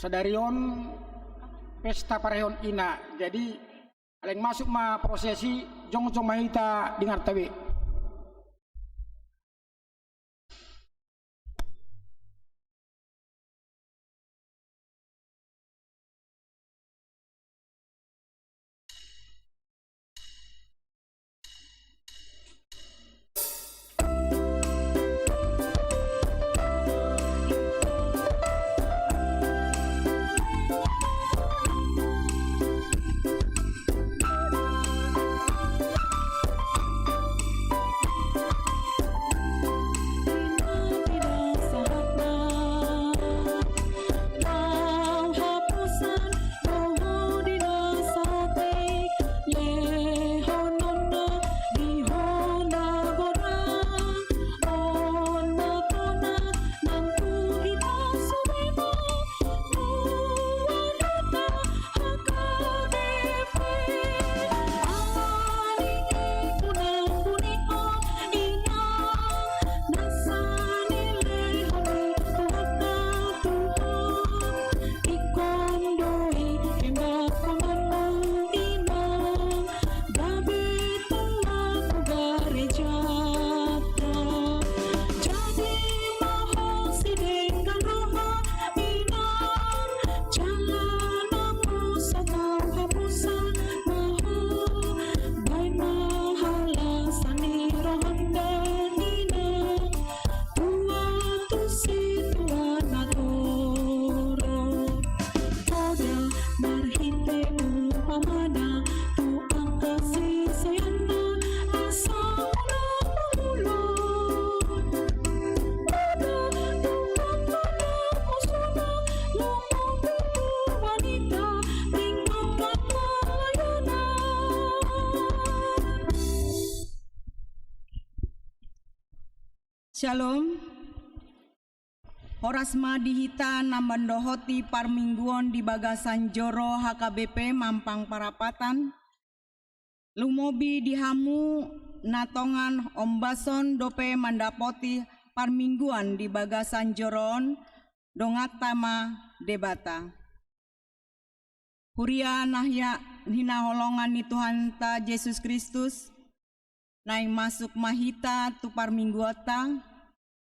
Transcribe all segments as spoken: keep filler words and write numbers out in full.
Sadari on pesta parheheon ina. Jadi, alai masuk ma prosesi, jongjong ma hita di ngarta be. Syalom. Horas ma di hita na mandohoti parmingguon di bagasan joro H K B P Mampang Parapatan. Lumobi di hamu na tongan ombas on dope mandapoti parmingguan di bagasan joro on, donganta ma Debata. Huria na hia-, hinaholongan ni Tuhanta Jesus Kristus, naeng masuk ma hita tu parmingguonta,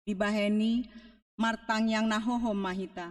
dibahen i martangiang na hohom ma hita.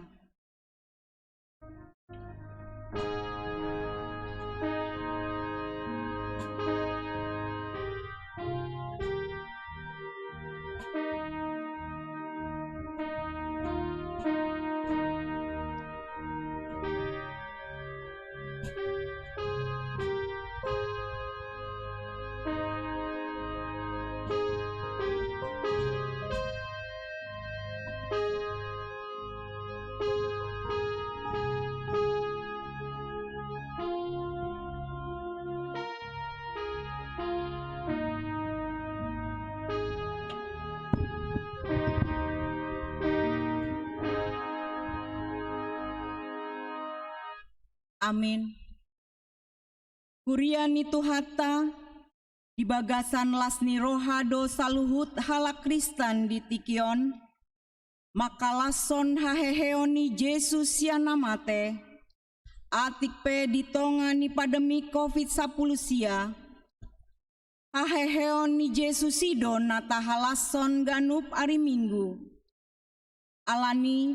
Amin. Huria ni Tuhanta, di bagasan las ni roha do saluhut halak Kristen di tingki on, mangkalashon haheheon ni Jesus sian na mate, atik pe di tonga ni pandemi covid sampulu sia, haheheon ni Jesus i do na tahalashon ganup ari Minggu. Alani,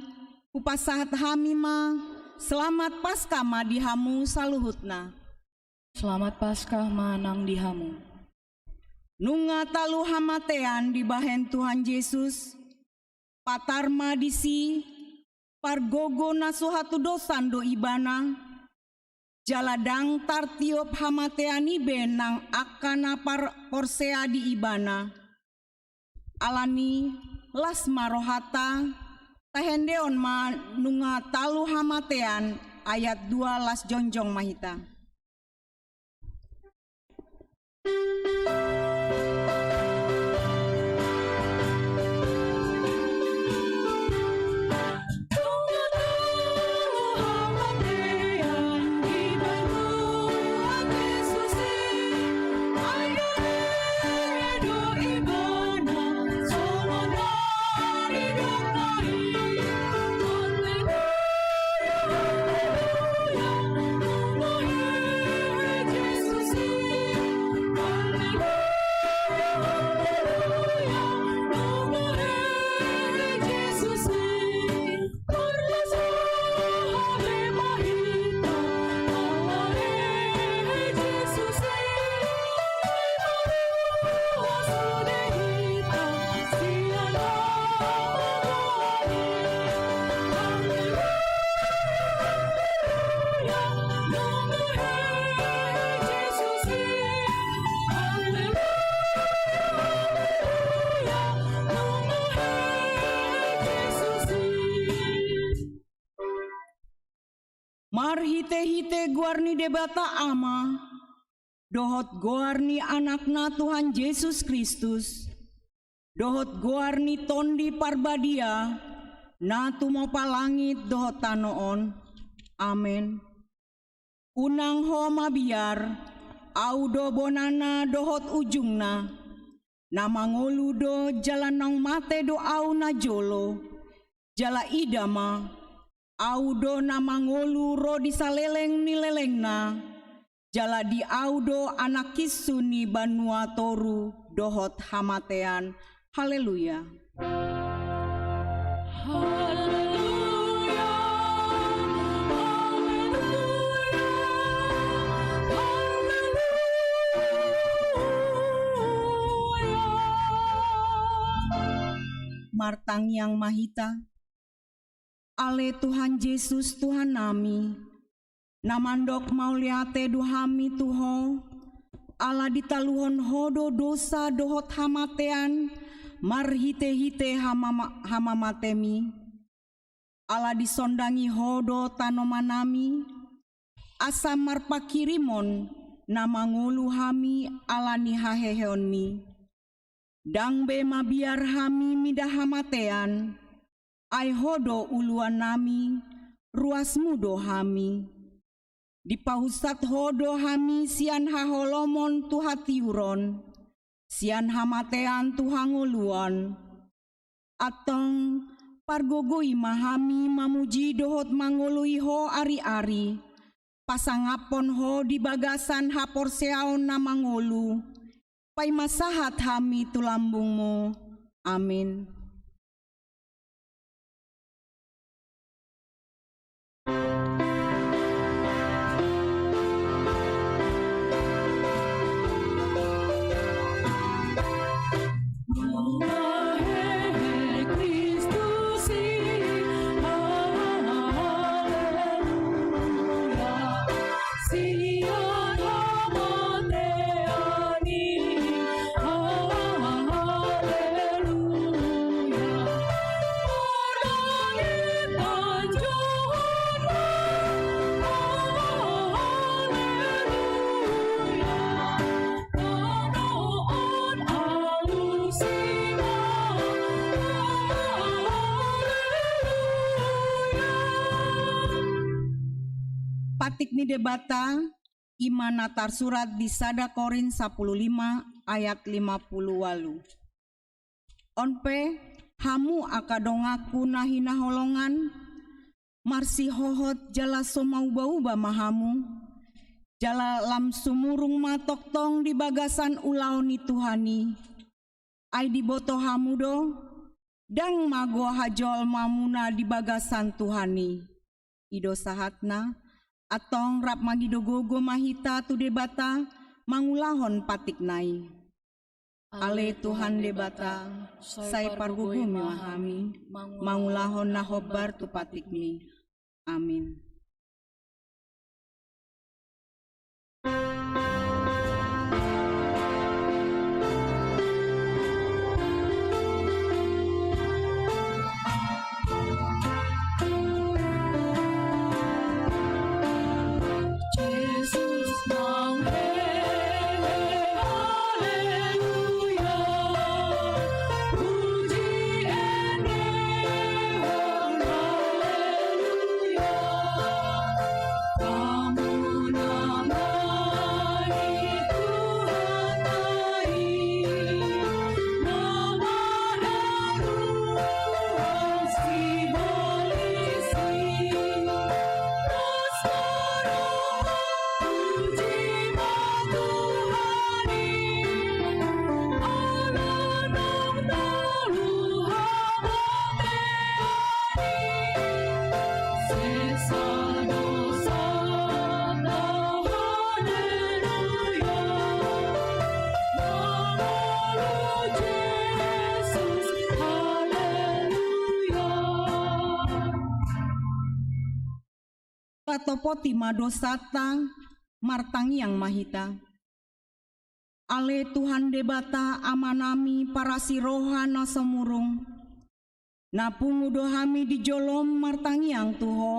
hupasahat hami ma, selamat Paskah ma di hamu saluhutna. Selamat Paskah ma nang di hamu. Nunga talu hamatean dibahen Tuhan Jesus, patar ma disi, pargogo na so hatudosan do Ibana, jala ndang tartiop hamatean i be nang angka na par-, porsea di Ibana. Alani, las ma rohanta, tahendeon ma nunga talu hamatean, ayat dua, las jongjong ma hita. Marhite-hite goar ni Debata Ama, dohot goar ni Anakna Tuhan Jesus Kristus, dohot goar ni Tondi Parbadia, na tumompa langit dohot tano on. Amen. Unang ho mabiar, Au do bonana dohot ujungna. Na mangolu do jala naung mate do Au najolo, jala ida ma, Au do na mangolu ro di saleleng ni lelengna, jala di Au do anakkinsu ni banua toru dohot hamatean. Haleluya. Haleluya, haleluya, haleluya. Martangiang ma hita. Ale Tuhan Jesus, Tuhannami, na mandok mauliate do hami tu Ho, ala ditaluhon Ho do dosa dohot hamatean marhite-hite hamama-, hamamatemi. Ala disondangi Ho do tanomanami, asa marpanghirimon na mangolu hami ala ni haheheonmi. Ndang be mabiar hami mida hamatean, ai Ho do uluannami, ruasmu do hami. Dipahunsat Ho do hami sian haholomon tu hatiuron, sian hamatean tu hangoluan. Antong pargogoi ma hami mamuji dohot mangoloi Ho ari-ari, pasangaphon Ho di bagasan haporseaon na mangolu, paima sahat hami tu lambungmu. Amin. Patik ni Debata, i ma na tarsurat di sada Korint sampulu lima ayat lima pulu ualu. On pe, hamu angka donganku na hinaholongan, marsihohot jala so mauba-uba ma hamu, jala lam sumurung ma tongtong di bagasan ulaon ni Tuhan i. Ai diboto hamu do, ndang mago hajolmamuna di bagasan Tuhan i. I do sahatna, antong rap mangido gogo ma hita tu Debata mangulahon patikna i. Ale Tuhan Debata, sai pargogoi ma hami mangulahon na hombar tu patikmi. Amin. Tatopoti ma dosanta, martangiang ma hita. Ale Tuhan Debata Amanami parasi roha na sumurung, na pungu do hami di jolom martangiang tu Ho.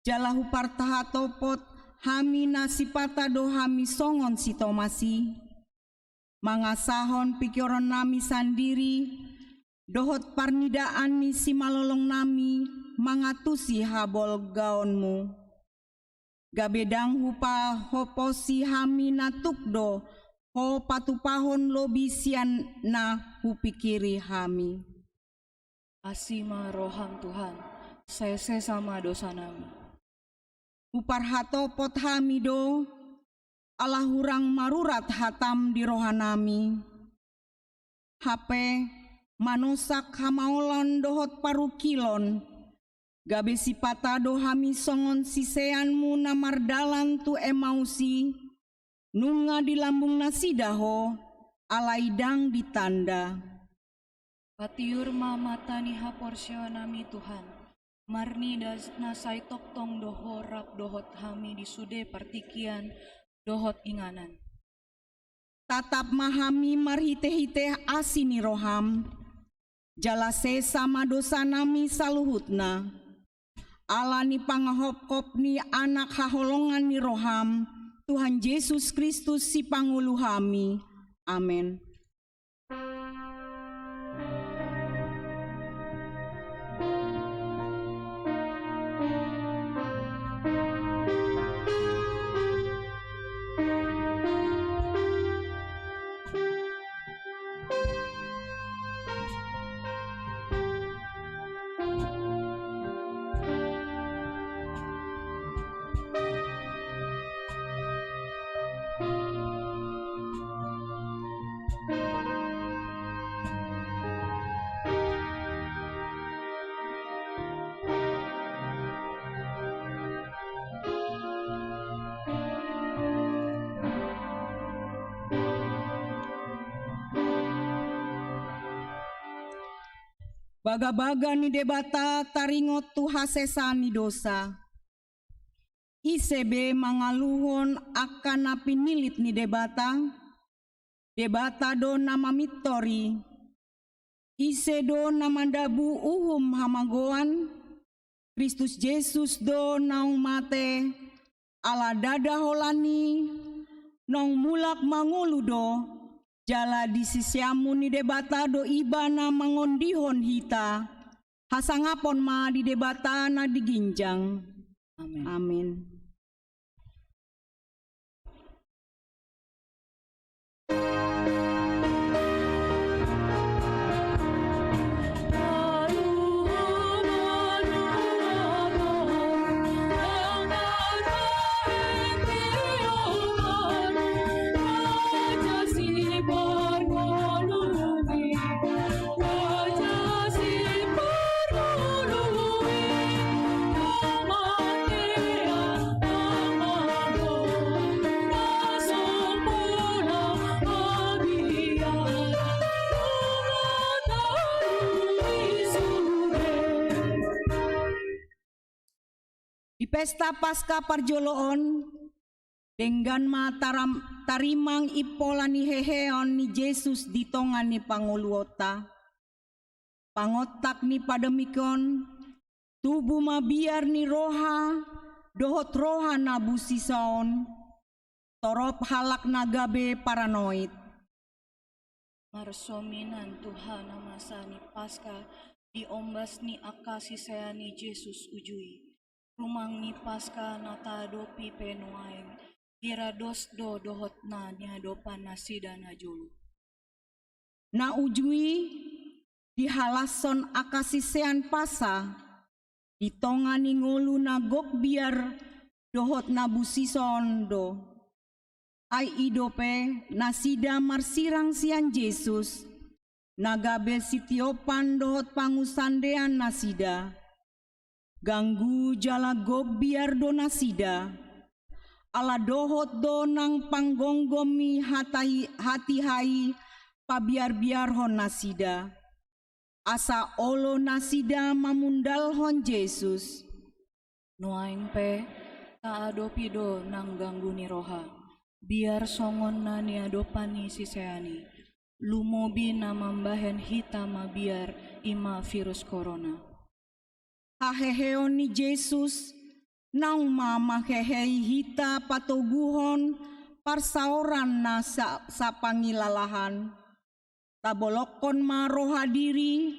Jala huparhatopot hami na sipata do hami songon si Tomas i, mangasahon pingkironnami sandiri dohot parnidaan ni simalolongnami mangatusi habolgaonmu. Gabe ndang hupahoposi hami na tuk do Ho patupahon lobi sian na hupingkiri hami. Asi ma roham Tuhan, sai sesa ma dosanami. Huparhatopot hami do, ala hurang marurat hatam di rohanami. Hape manosak hamaolon dohot parungkilon, gabe sipata do hami songon siseanmu na mardalan tu Emaus i, nunga di lambung nasida Ho, alai ndang ditanda. Patiur ma mata ni haporseaonnami Tuhan, marnida na sai tongtong do Ho rap dohot hami di sude partingkian dohot inganan. Tatap ma hami marhitehite asi ni roham, jala sesa ma dosanami saluhutna. Ala ni panghopkop ni Anak haholongan ni roham, Tuhan Jesus Kristus sipangolu hami. Amen. Bagabaga ni Debata taringot tu hasesaan ni dosa. Ise be mangaluhon angka na pinilit ni Debata? Debata do na mamintor i. Ise do na mandabu uhum hamagoan? Kristus Jesus do naung mate, ala ndada holan i, naung mulak mangolu do, jala di siseanmu ni Debata do Ibana mangondihon hita. Hasangapon ma di Debata na di ginjang. Amen. Amen. Di pesta Paska parjolo on, denggan ma taram-, tarimang impola ni heheon ni Jesus di tonga ni pangoluonta. Pangontak ni pandemik on, tubu ma biar ni roha dohot roha na busisa on, torop halak na gabe paranoid. Marsominan Tuhan na masa ni Paska di ombas ni angka sisean ni Jesus uju i. Rumang ni Paska na taadopi pe nuaeng, hira dos do dohot na niadopan nasida na jolo. Na uju i dihalashon angka sisean pasa di tonga ni ngolu na gok biar dohot na busisa on do. Ai i dope nasida marsirang sian Jesus, na gabe sitiopan dohot pangunsandean nasida. Ganggu jala gok biar do nasida. Ala dohot do nang panggomgom ni hatai-, hatiha i pabiarbiarhon nasida. Asa olo nasida mamundalhon Jesus. Nuaeng pe, taadopi do nang ganggu ni roha, biar songon na niadopan ni sisean i, lumobi na mambahen hita mabiar, i ma virus corona. Haheheon ni Jesus, Naung ma manghehe hita patoguhon parsaoran na sa-, sapangilalahan. Tabolongkon ma roha diri,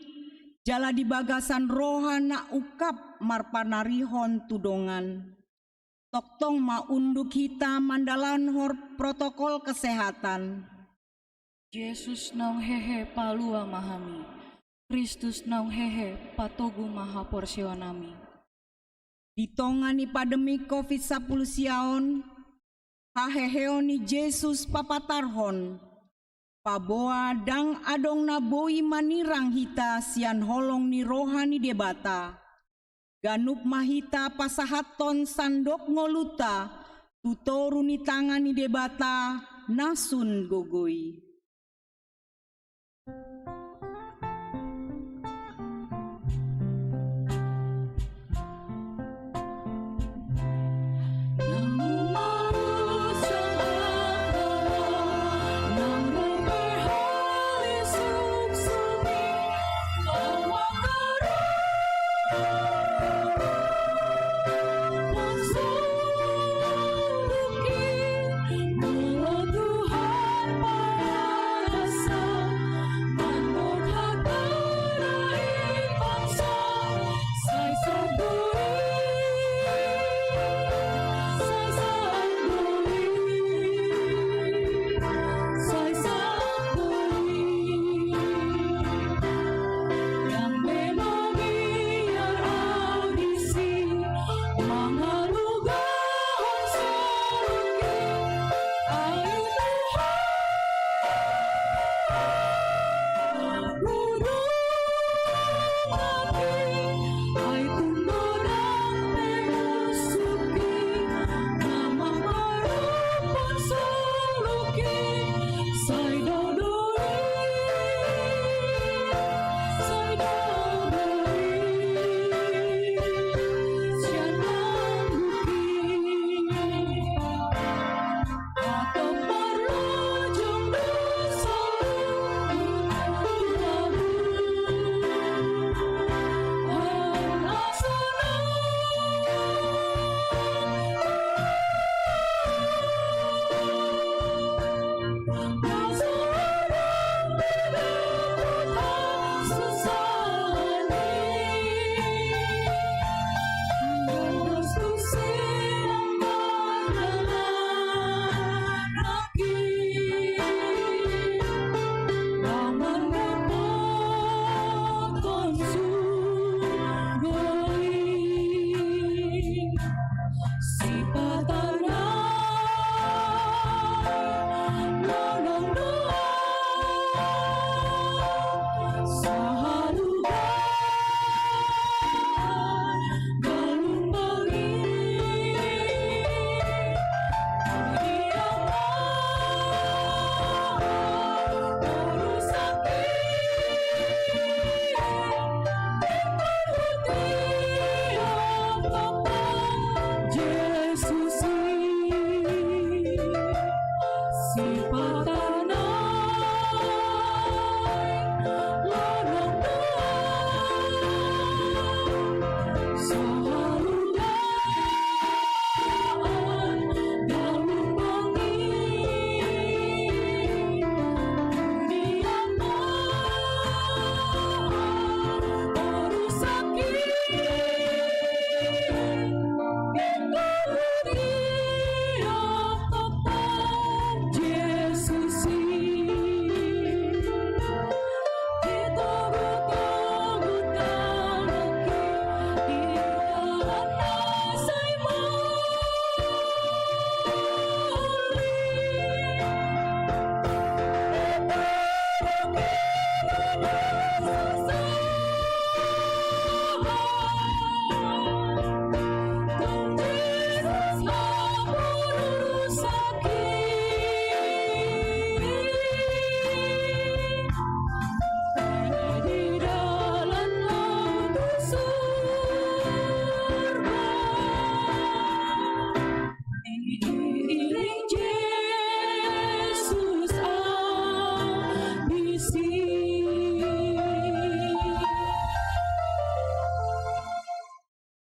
jala di bagasan roha na ungkap marpanarihon tu dongan. Tongtong ma unduk hita mandalanhon protokol kesehatan. Jesus naung hehe, palua ma hami. Kristus naung hehe, patogu ma haporseaonnami. Di tonga ni pandemi covid sampulu sia on, haheheon ni Jesus papatarhon, paboa ndang adong na boi manirang hita sian holong ni roha ni Debata. Ganup ma hita pasahathon sandok ngolunta tu toru ni tangan ni Debata na sun gogoi.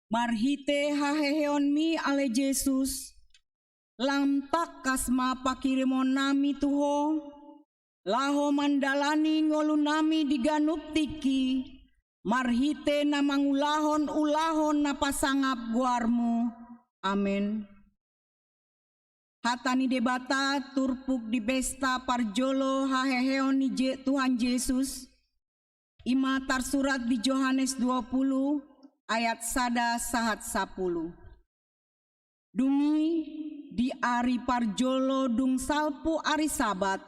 Marhite haheheonmi ale Jesus, lam tangkas ma panghirimonnami tu Ho, laho mandalani ngolunami di ganup tingki, marhite na mangulahon ulaon na pasangap goarmu. Amen. Hata ni Debata turpuk di pesta parjolo haheheon ni Je-, Tuhan Jesus, i ma tarsurat di Johannes dua puluh ayat sada sahat sapuluh. Dung i di ari parjolo dung salpu ari Sabat,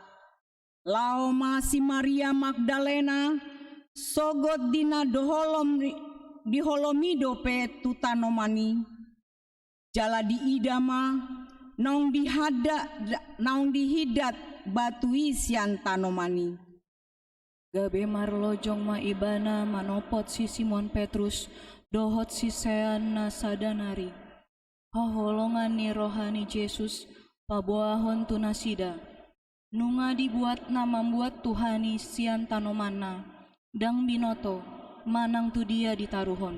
laho ma si Maria Magdalena, sogot di na doholom, di holom i dope tu tanoman i. Jala diida ma, naung dihada-, naung dihidat batu i sian tanoman i. Gabe marlojong ma ibana manopot si Simon Petrus, dohot sisean na sada nari. Haholongan ni roha ni Jesus, paboahon tu nasida. Nunga dibuat na mambuat Tuhan i sian tanomanna, ndang binoto, manang tu dia ditaruhon.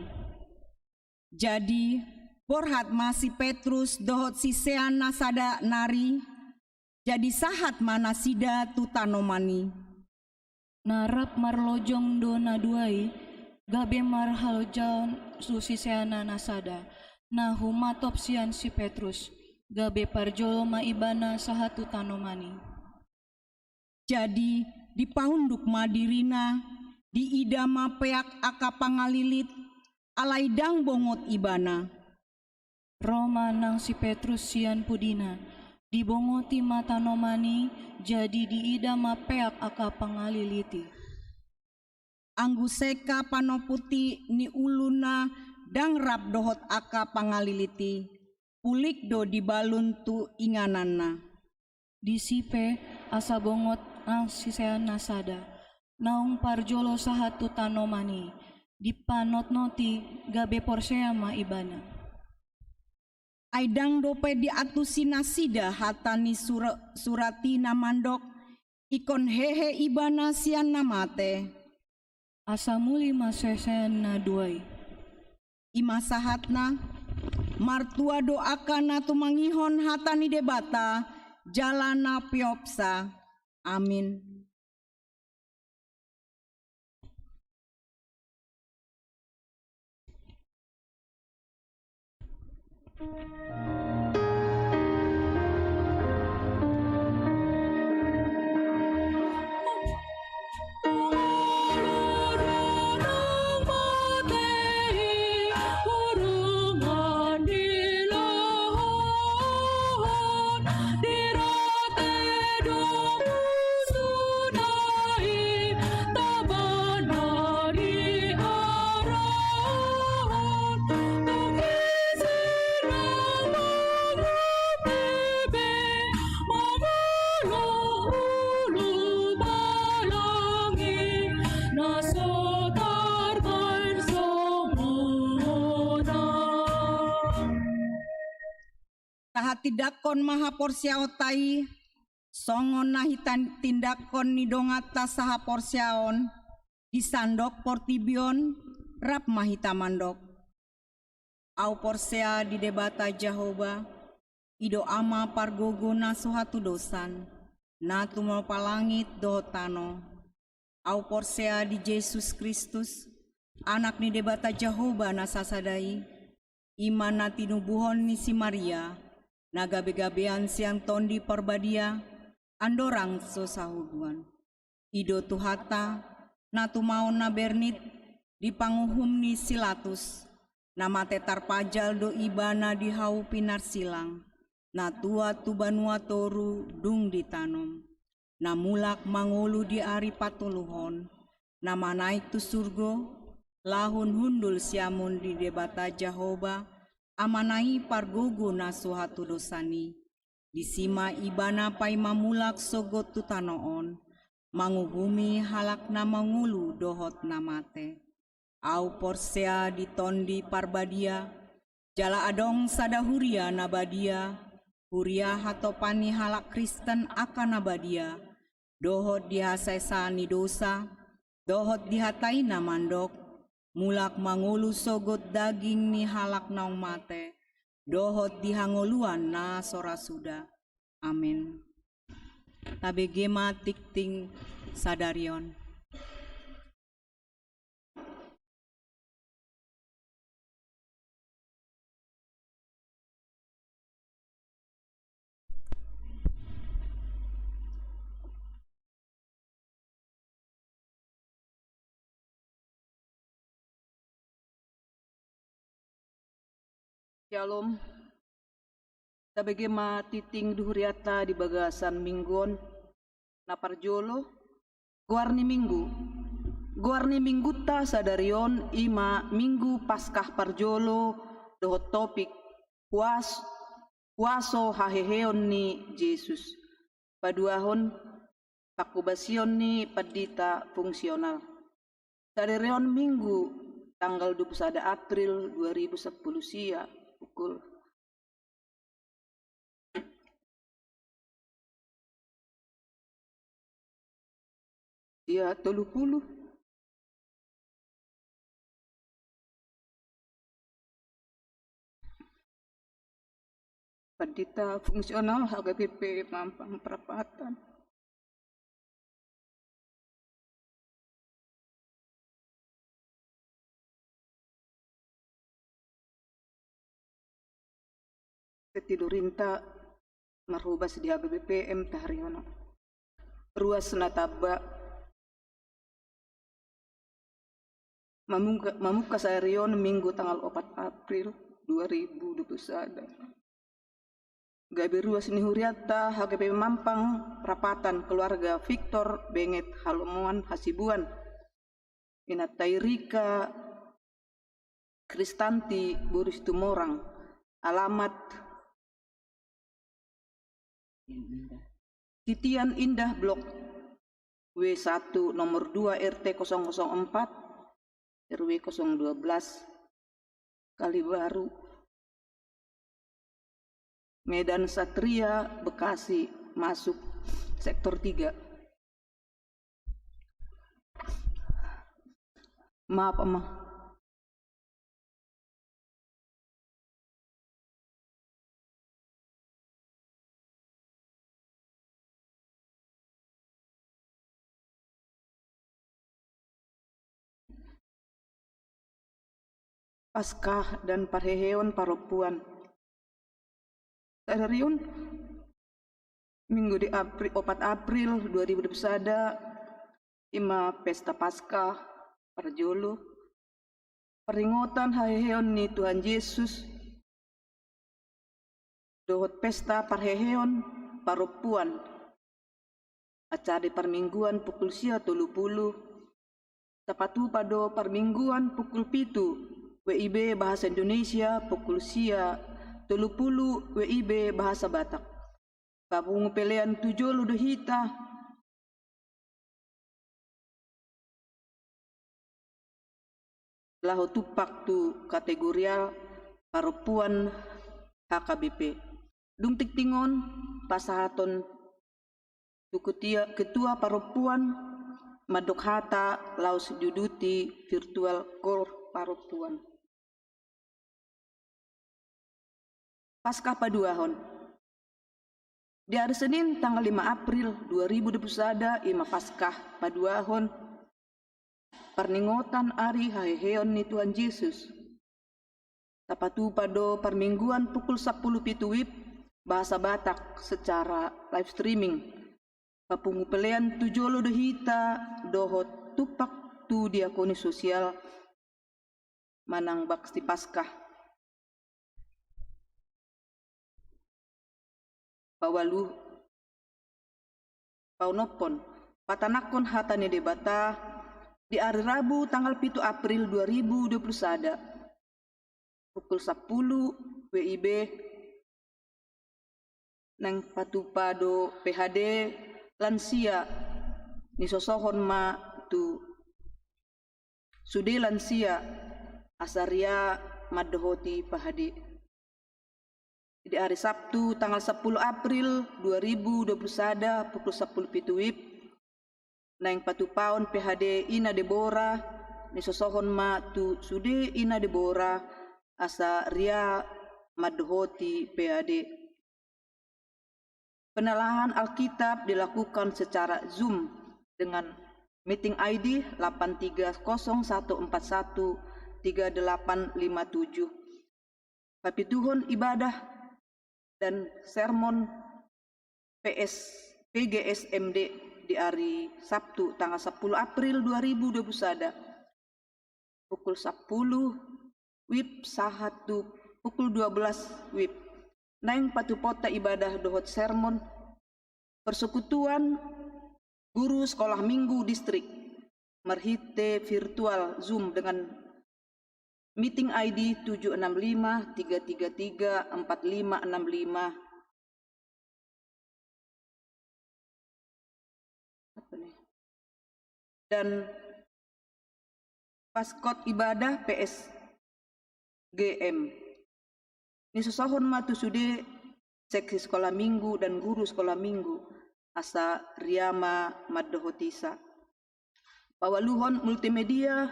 Jadi, borhat ma si Petrus dohot sisean na sada nari, jadi sahat ma nasida tu tanoman i. Na rap marlojong do na dua i, gabe marhalojaon tu siseanna na sada, na humatop sian si Petrus, gabe parjolo ma ibana sahat tu tanoman i. Jadi, dipaunduk ma dirina, diida ma peak angka pangalilit, alai ndang bongot ibana. Ro ma nang si Petrus sian pudina, dibongoti ma tanoman i, jadi diida ma peak angka pangalilit i. Anggo seka panopot i ni uluna ndang rap dohot angka pangalilit i, pulik do dibalun tu ingananna. Disi pe asa bongot nang sisean na sada, naung parjolo sahat tu tanoman i, dipanotnoti gabe porsea ma ibana. Ai ndang dope diantusi nasida hata ni sura-, surat i na mandok, ingkon hehe ibana sian na mate. Asa muli ma sisean na dua i. I ma sahatna, martua do angka na tumangihon hata ni Debata, jala na peopsa. Amin. Tahatindangkon ma haporseaonta i, songon na hitan-, tindangkon ni donganta sahaporseaon, di sandok portibi on, rap ma hita mandok. Ahu porsea di Debata Jahowa, i do Ama pargogo na so hatudosan, na tumompa langit dohot tano. Ahu porsea di Jesus Kristus, Anak ni Debata Jahowa na sasada i, i ma na tinubuhon ni si Maria, na gabegabean sian Tondi Parbadia, andorang so sahuguan. I do Tuhanta, na tumaon na bernit di panguhum ni si Latus, na mate tarpajal do Ibana di hau pinarsilang, na tuat tu banua toru dung ditanom, na mulak mangolu di ari patoluhon, na manaek tu surgo, lahun hundul siamun ni Debata Jahowa, Amana i pargogo na so hatudosan i. Disi ma Ibana paima mulak sogot tu tano on, manguhumi halak na mangolu dohot na mate. Ahu porsea di Tondi Parbadia, jala adong sada huria na badia, huria hatopan ni halak Kristen angka na badia, dohot di hasesaan ni dosa, dohot di hata i na mandok, mulak mangolu sogot daging ni halak naung mate, dohot di hangoluan na so ra suda. Amen. Tabege ma tingting sadari on. Syalom. Tabege ma tingting di hurianta di bagasan minggu on. Na parjolo, goar ni minggu. Goar ni minggunta sadari on i ma Minggu Paskah parjolo dohot topik huas-, huaso haheheon ni Jesus. Paduahon, pangkobasion ni pandita fungsional. Sadari on Minggu, tanggal dua puluh sada April dua ribu sampulu sia, pukul sia tolu pulu. Pandita fungsional H K B P Mampang Prapatan. Tilurinta marhobas di H K B P M Tahariono. Ruas na tamba. Mamungka-, mamungka sadari on Minggu tanggal opat April dua ribu dua puluh sada. Gabe ruas ni hurianta H K B P Mampang Prapatan, keluarga Victor Benget Halomoan Hasibuan, inanta Erika Kristanti boru Situmorang, alamat Titian Indah Blok W satu nomor dua R T kosong kosong empat, R W kosong dua belas, Kalibaru, Medan Satria, Bekasi, masuk sektor tiga. Maaf, Ama. Paskah dan parheheon parompuan. Sadari on, Minggu di Apri-, opat April dua ribu dua puluh sada, i ma pesta Paskah parjolo, paringotan haheheon ni Tuhan Jesus, dohot pesta parheheon parompuan. Acara di parmingguan pukul sia tolu pulu, tapatupa do parmingguan pukul pitu W I B bahasa Indonesia, pukul sia tolu pulu W I B bahasa Batak. Papungu pelean tu jolo do hita laho tumpak tu kategorial parompuan H K B P. Dung tingting on pasahaton tu ketua, ketua parompuan mandok hata laos diuduti virtual koor parompuan. Paskah paduahon. Di ari Senin tanggal lima April dua ribu dua puluh sada i ma Paskah paduahon, parningotan ari haheheon ni Tuhan Jesus. Tapatupa do parmingguan pukul sampulu pitu W I B bahasa Batak secara live streaming. Papungu pelean tu jolo do hita dohot tumpak tu diakoni sosial manang bakti Paskah. Paualu, paonomhon, patanakhon hata ni Debata di ari Rabu tanggal pitu April dua ribu dua puluh sada, pukul sampulu W I B, naeng patupa do P H D lansia, nisosohon ma tu sude lansia asa ria mandohoti P H D. Di ari Sabtu tanggal sampulu April dua ribu dua puluh sada pukul sampulu pitu W I B, naeng patupaon P H D Ina Debora nisosohon ma tu sude ina Debora asa ria mandohoti P A D. Penelahan Alkitab dilakukan secara Zoom dengan meeting I D delapan tiga kosong satu empat satu tiga delapan lima tujuh. Papituhon ibadah dan sermon P S, P G S M D di hari Sabtu tanggal sepuluh April dua ribu dua puluh sada, pukul sepuluh wib sahat tu pukul dua belas wib. Naeng patupaonta ibadah dohot sermon Persekutuan Guru Sekolah Minggu Distrik marhite virtual Zoom dengan meeting I D tujuh enam lima tiga tiga tiga empat lima enam lima. Apa nih? Dan paskot ibadah P S G M. Nisosohon ma tu sude seksi sekolah minggu dan guru sekolah minggu asa ria ma mandohotisa. Paualuhon multimedia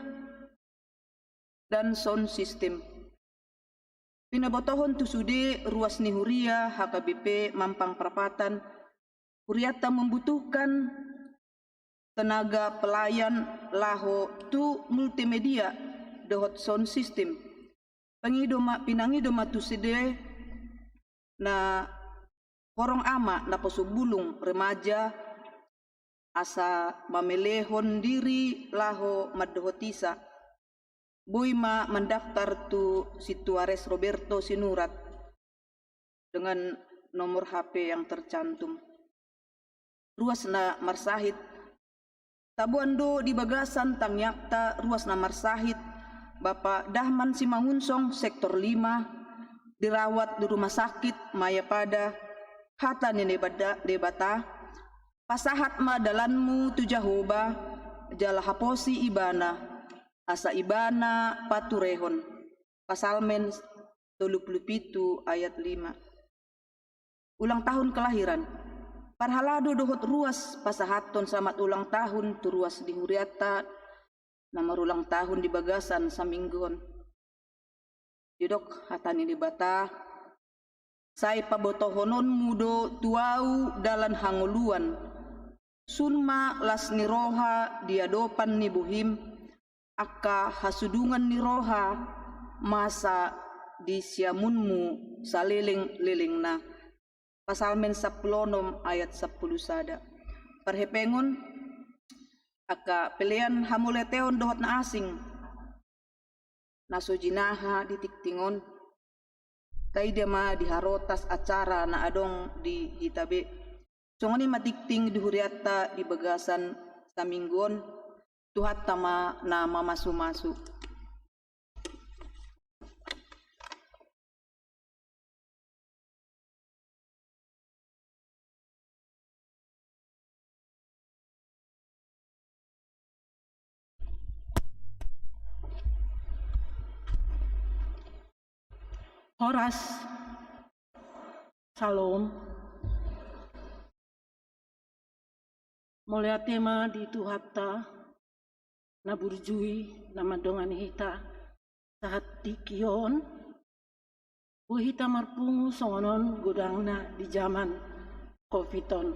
dan sound system. Pinabotohon tu sude ruas ni huria H K B P Mampang Prapatan, hurianta membutuhkan tenaga pelayan laho tu multimedia dohot sound system. Pangido ma, pinangido ma tu sude na horong ama, naposo bulung, remaja, asa mamelehon diri laho mandohotisa. Boi ma mandaftar tu Sintuares Roberto Sinurat dengan nomor H P yang tercantum. Ruas na marsahit. Taboan do di bagasan tangiangta ruas na marsahit Bapak Dahman Simangunsong, sektor lima, dirawat di rumah sakit Mayapada. Hata ni Debata, pasahat ma dalanmu tu Jahowa, jala haposi Ibana, asa Ibana paturehon. Psalmen tolu pulu pitu ayat lima. Ulang tahun kelahiran. Parhalado dohot ruas pasahathon selamat ulang tahun tu ruas ni hurianta na marulang tahun di bagasan saminggu on. Didok hata ni Debata, sai pabotohononmu do tu ahu dalan hangoluan. Sun ma las ni roha di adopan ni bohim, angka hasudungan ni roha masa di siamunmu saleleng-lelengna. Psalmen sampulu onom ayat sampulu sada. Parhepengon, angka pelean hamauliateon dohot na asing na so jinaha di tingting on, taida ma di harotas acara na adong di hita be. Songon i ma tingting di hurianta di bagasan saminggu on, Tuhanta ma na mamasumasu. Horas. Salom. Mauliate ma di Tuhanta na burju i na mandongani hita sahat tingki on. Boi hita marpungu songon on godangna di zaman covid on.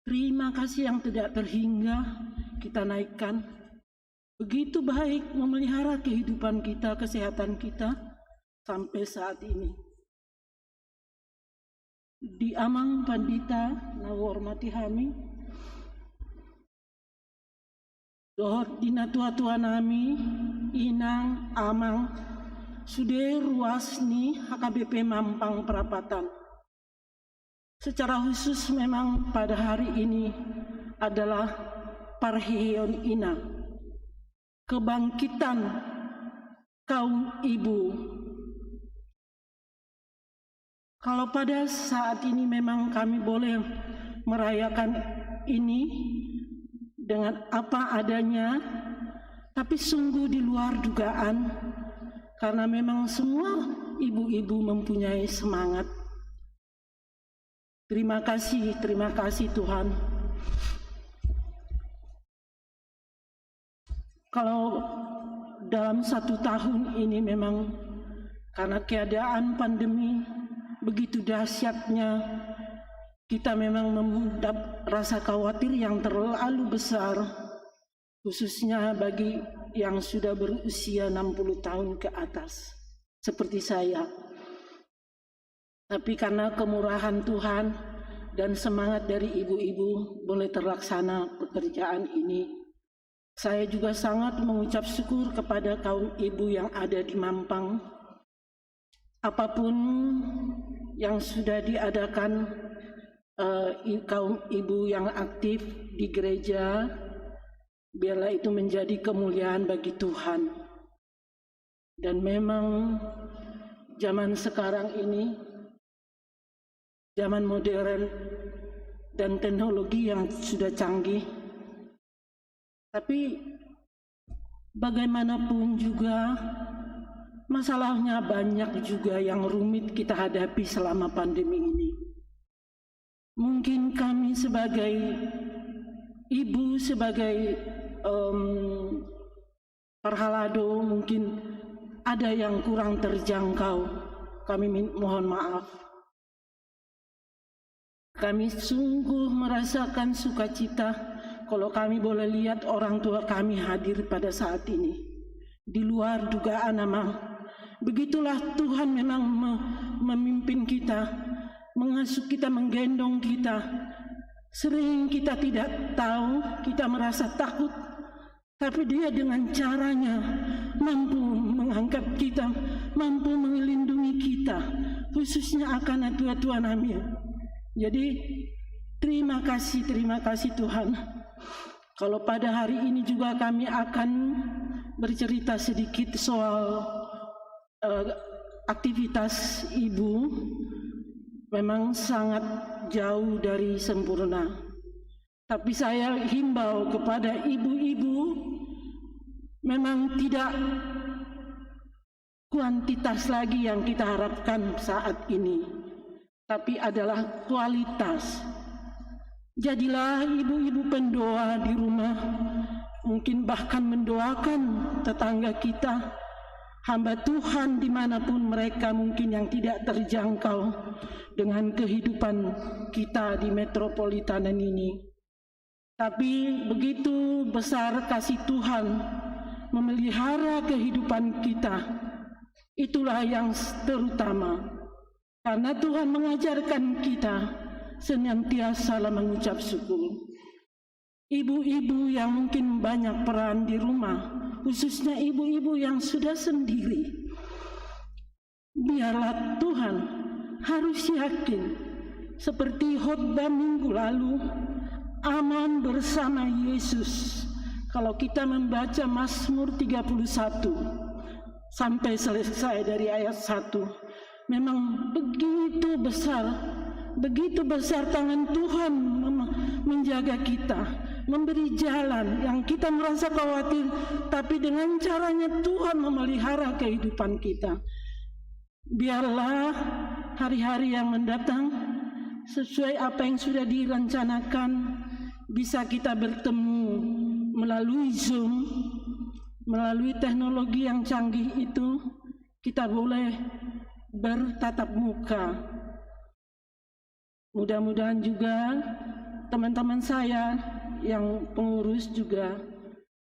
Terima kasih yang tidak terhingga kita naikkan. Begitu baik memelihara kehidupan kita, kesehatan kita sampai saat ini. Di amang pandita na huhormati hami, dohot di natua-tua nami, inang, amang, sude ruas ni H K B P Mampang Prapatan. Secara khusus memang pada hari ini adalah parheheon ina, kebangkitan kaum ibu. Kalau pada saat ini memang kami boleh merayakan ini dengan apa adanya, tapi sungguh di luar dugaan, karena memang semua ibu-ibu mempunyai semangat. Terima kasih, terima kasih Tuhan. Kalau dalam satu tahun ini memang karena keadaan pandemi begitu dahsyatnya, kita memang mendap rasa khawatir yang terlalu besar, khususnya bagi yang sudah berusia enam puluh tahun ke atas, seperti saya. Tapi karena kemurahan Tuhan dan semangat dari ibu-ibu, boleh terlaksana pekerjaan ini. Saya juga sangat mengucap syukur kepada kaum ibu yang ada di Mampang. Apapun yang sudah diadakan, eh, i-, kaum ibu yang aktif di gereja, biarlah itu menjadi kemuliaan bagi Tuhan. Dan memang zaman sekarang ini, zaman modern dan teknologi yang sudah canggih. Tapi bagaimanapun juga, masalahnya banyak juga yang rumit kita hadapi selama pandemi ini. Mungkin kami sebagai ibu, sebagai, em, parhalado, mungkin ada yang kurang terjangkau. Kami min-, mohon maaf. Kami sungguh merasakan sukacita kalau kami boleh lihat orang tua kami hadir pada saat ini. Di luar dugaan, Amang. Begitulah Tuhan memang me-, memimpin kita, mengasuh kita, menggendong kita. Sering kita tidak tahu, kita merasa takut. Tapi Dia dengan caranya mampu mengangkat kita, mampu melindungi kita, khususnya anak tua-tua nami. Jadi, terima kasih, terima kasih Tuhan. Kalau pada hari ini juga kami akan bercerita sedikit soal, eh, aktivitas ibu, memang sangat jauh dari sempurna. Tapi saya himbau kepada ibu-ibu, memang tidak kuantitas lagi yang kita harapkan saat ini, tapi adalah kualitas. Jadilah ibu-ibu pendoa di rumah, mungkin bahkan mendoakan tetangga kita, hamba Tuhan dimanapun mereka mungkin yang tidak terjangkau dengan kehidupan kita di metropolitanan ini. Tapi begitu besar kasih Tuhan memelihara kehidupan kita. Itulah yang terutama. Karena Tuhan mengajarkan kita senantiasa mengucap syukur. Ibu-ibu yang mungkin banyak peran di rumah, khususnya ibu-ibu yang sudah sendiri. Biarlah Tuhan harus yakin, seperti khotbah minggu lalu, aman bersama Yesus. Kalau kita membaca Mazmur tiga puluh satu sampai selesai dari ayat satu, memang begitu besar, begitu besar tangan Tuhan mem-, menjaga kita, memberi jalan yang kita merasa khawatir, tapi dengan caranya Tuhan memelihara kehidupan kita. Biarlah hari-hari yang mendatang, sesuai apa yang sudah direncanakan, bisa kita bertemu melalui Zoom, melalui teknologi yang canggih itu, kita boleh bertatap muka. Mudah-mudahan juga teman-teman saya yang pengurus juga,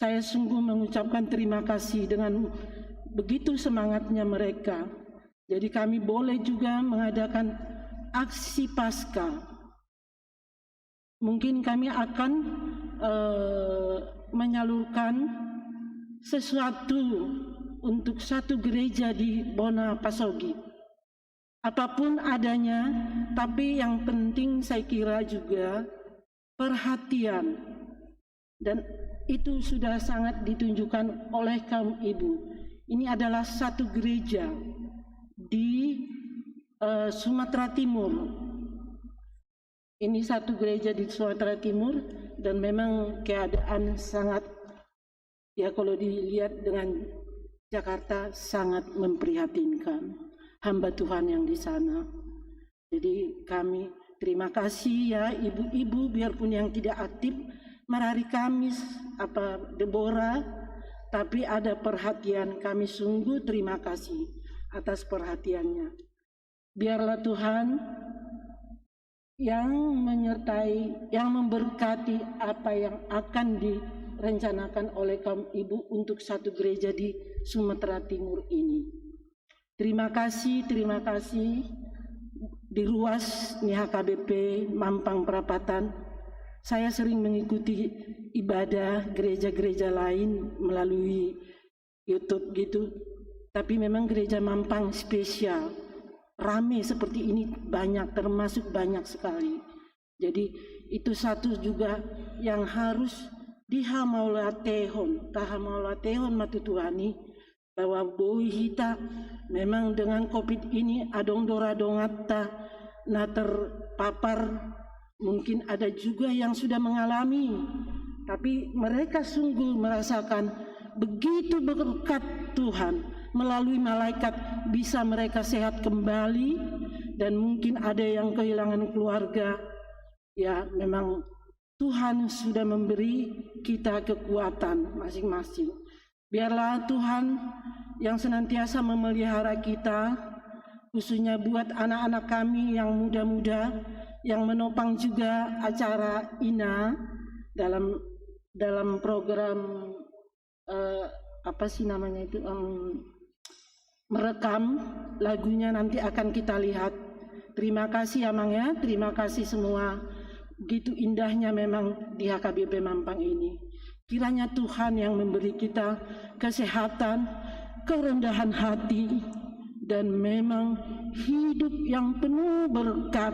saya sungguh mengucapkan terima kasih dengan begitu semangatnya mereka. Jadi kami boleh juga mengadakan aksi Paskah. Mungkin kami akan, eh, menyalurkan sesuatu untuk satu gereja di Bona Pasogit. Apapun adanya, tapi yang penting saya kira juga perhatian. Dan itu sudah sangat ditunjukkan oleh kaum ibu. Ini adalah satu gereja di, eh, Sumatera Timur. Ini satu gereja di Sumatera Timur dan memang keadaan sangat, ya, kalau dilihat dengan Jakarta, sangat memprihatinkan. Hamba Tuhan yang di sana. Jadi kami terima kasih ya ibu-ibu, biarpun yang tidak aktif, mar hari Kamis, apa, Deborah, tapi ada perhatian. Kami sungguh terima kasih atas perhatiannya. Biarlah Tuhan yang menyertai, yang memberkati apa yang akan direncanakan oleh kaum ibu untuk satu gereja di Sumatera Timur ini. Terima kasih, terima kasih. Di ruas ni H K B P Mampang Prapatan, saya sering mengikuti ibadah gereja-gereja lain melalui YouTube gitu. Tapi memang gereja Mampang spesial. Rame seperti ini banyak, termasuk banyak sekali. Jadi itu satu juga yang harus dihamauliatehon, tahamauliatehon ma tu Tuhan i, bahwa boi hita memang dengan covid ini adong do ra donganta na terpapar, mungkin ada juga yang sudah mengalami, tapi mereka sungguh merasakan begitu berkat Tuhan melalui malaikat, bisa mereka sehat kembali, dan mungkin ada yang kehilangan keluarga. Ya, memang Tuhan sudah memberi kita kekuatan masing-masing. Biarlah Tuhan yang senantiasa memelihara kita, khususnya buat anak-anak kami yang muda-muda, yang menopang juga acara Ina dalam, dalam program, eh, apa sih namanya itu, em, merekam lagunya, nanti akan kita lihat. Terima kasih, Amang, ya. Terima kasih semua. Begitu indahnya memang di H K B P Mampang ini. Kiranya Tuhan yang memberi kita kesehatan, kerendahan hati, dan memang hidup yang penuh berkat.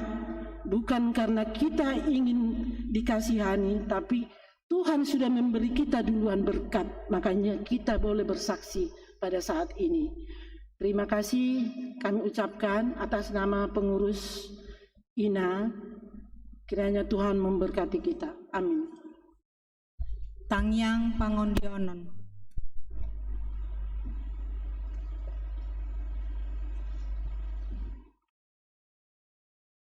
Bukan karena kita ingin dikasihani, tapi Tuhan sudah memberi kita duluan berkat, makanya kita boleh bersaksi pada saat ini. Terima kasih kami ucapkan atas nama pengurus Ina, kiranya Tuhan memberkati kita. Amin. Tangiang pangondianan.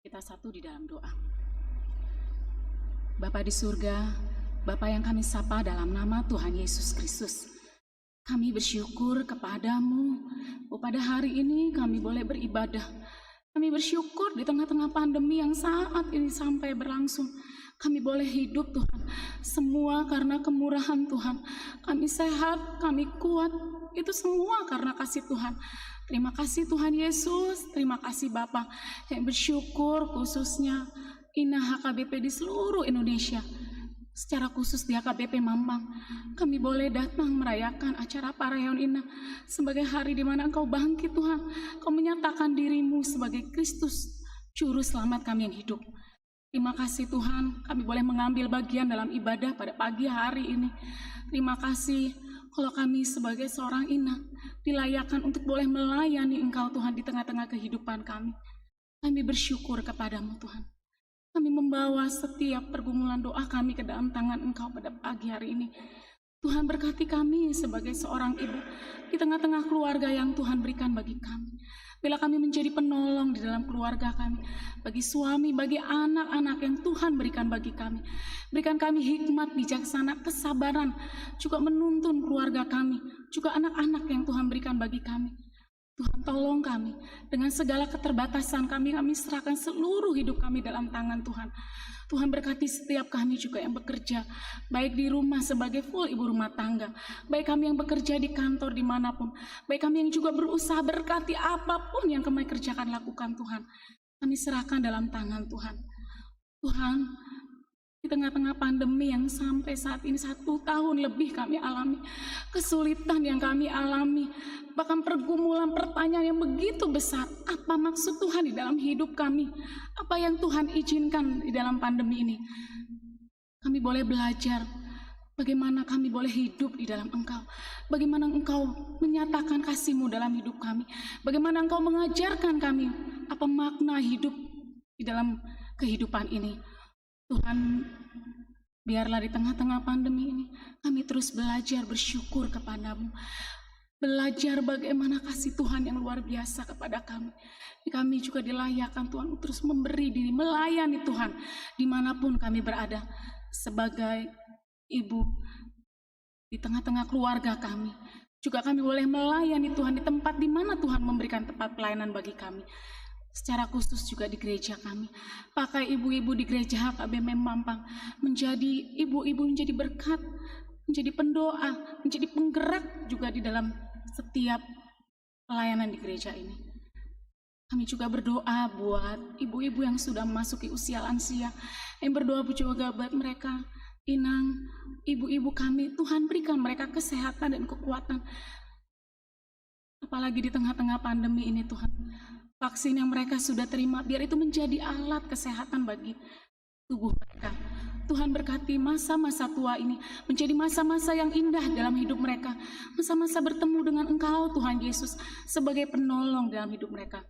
Kita satu di dalam doa. Bapa di surga, Bapa yang kami sapa dalam nama Tuhan Yesus Kristus, kami bersyukur kepada-Mu bahwa pada hari ini kami boleh beribadah. Kami bersyukur di tengah-tengah pandemi yang saat ini sampai berlangsung. Kami boleh hidup, Tuhan. Semua karena kemurahan Tuhan. Kami sehat, kami kuat. Itu semua karena kasih Tuhan. Terima kasih, Tuhan Yesus. Terima kasih, Bapa. Kami bersyukur khususnya Ina H K B P di seluruh Indonesia. Secara khusus di H K B P Mampang, kami boleh datang merayakan acara parayaan Ina sebagai hari di mana Engkau bangkit, Tuhan. Engkau menyatakan diri-Mu sebagai Kristus, Juru Selamat kami yang hidup. Terima kasih, Tuhan, kami boleh mengambil bagian dalam ibadah pada pagi hari ini. Terima kasih kalau kami sebagai seorang ina dilayakkan untuk boleh melayani Engkau, Tuhan, di tengah-tengah kehidupan kami. Kami bersyukur kepada-Mu, Tuhan. Kami membawa setiap pergumulan doa kami ke dalam tangan Engkau pada pagi hari ini. Tuhan, berkati kami sebagai seorang ibu di tengah-tengah keluarga yang Tuhan berikan bagi kami. Biarlah kami menjadi penolong di dalam keluarga kami, bagi suami, bagi anak-anak yang Tuhan berikan bagi kami. Berikan kami hikmat, bijaksana, kesabaran, juga menuntun keluarga kami, juga anak-anak yang Tuhan berikan bagi kami. Tuhan, tolong kami. Dengan segala keterbatasan kami, kami serahkan seluruh hidup kami dalam tangan Tuhan. Tuhan, berkati setiap kami juga yang bekerja, baik di rumah sebagai full ibu rumah tangga, baik kami yang bekerja di kantor dimanapun, baik kami yang juga berusaha, berkati apapun yang kami kerjakan, lakukan, Tuhan. Kami serahkan dalam tangan Tuhan. Tuhan, di tengah-tengah pandemi yang sampai saat ini satu tahun lebih kami alami, kesulitan yang kami alami, bahkan pergumulan, pertanyaan yang begitu besar, apa maksud Tuhan di dalam hidup kami? Apa yang Tuhan izinkan di dalam pandemi ini? Kami boleh belajar bagaimana kami boleh hidup di dalam Engkau, bagaimana Engkau menyatakan kasih-Mu dalam hidup kami, bagaimana Engkau mengajarkan kami apa makna hidup di dalam kehidupan ini. Tuhan, biarlah di tengah-tengah pandemi ini kami terus belajar bersyukur kepada-Mu. Belajar bagaimana kasih Tuhan yang luar biasa kepada kami. Kami juga dilayakkan, Tuhan, untuk terus memberi diri, melayani, Tuhan, dimanapun kami berada. Sebagai ibu, di tengah-tengah keluarga kami. Juga kami boleh melayani Tuhan di tempat di mana Tuhan memberikan tempat pelayanan bagi kami. Secara khusus juga di gereja kami. Pakai ibu-ibu di gereja H K B P Mampang menjadi ibu-ibu, menjadi berkat, menjadi pendoa, menjadi penggerak juga di dalam setiap pelayanan di gereja ini. Kami juga berdoa buat ibu-ibu yang sudah memasuki usia lansia. Kami berdoa juga buat mereka, Inang, ibu-ibu kami, Tuhan berikan mereka kesehatan dan kekuatan. Apalagi di tengah-tengah pandemi ini, Tuhan. Vaksin yang mereka sudah terima, biar itu menjadi alat kesehatan bagi tubuh mereka. Tuhan, berkati masa-masa tua ini menjadi masa-masa yang indah dalam hidup mereka. Masa-masa bertemu dengan Engkau, Tuhan Yesus, sebagai penolong dalam hidup mereka.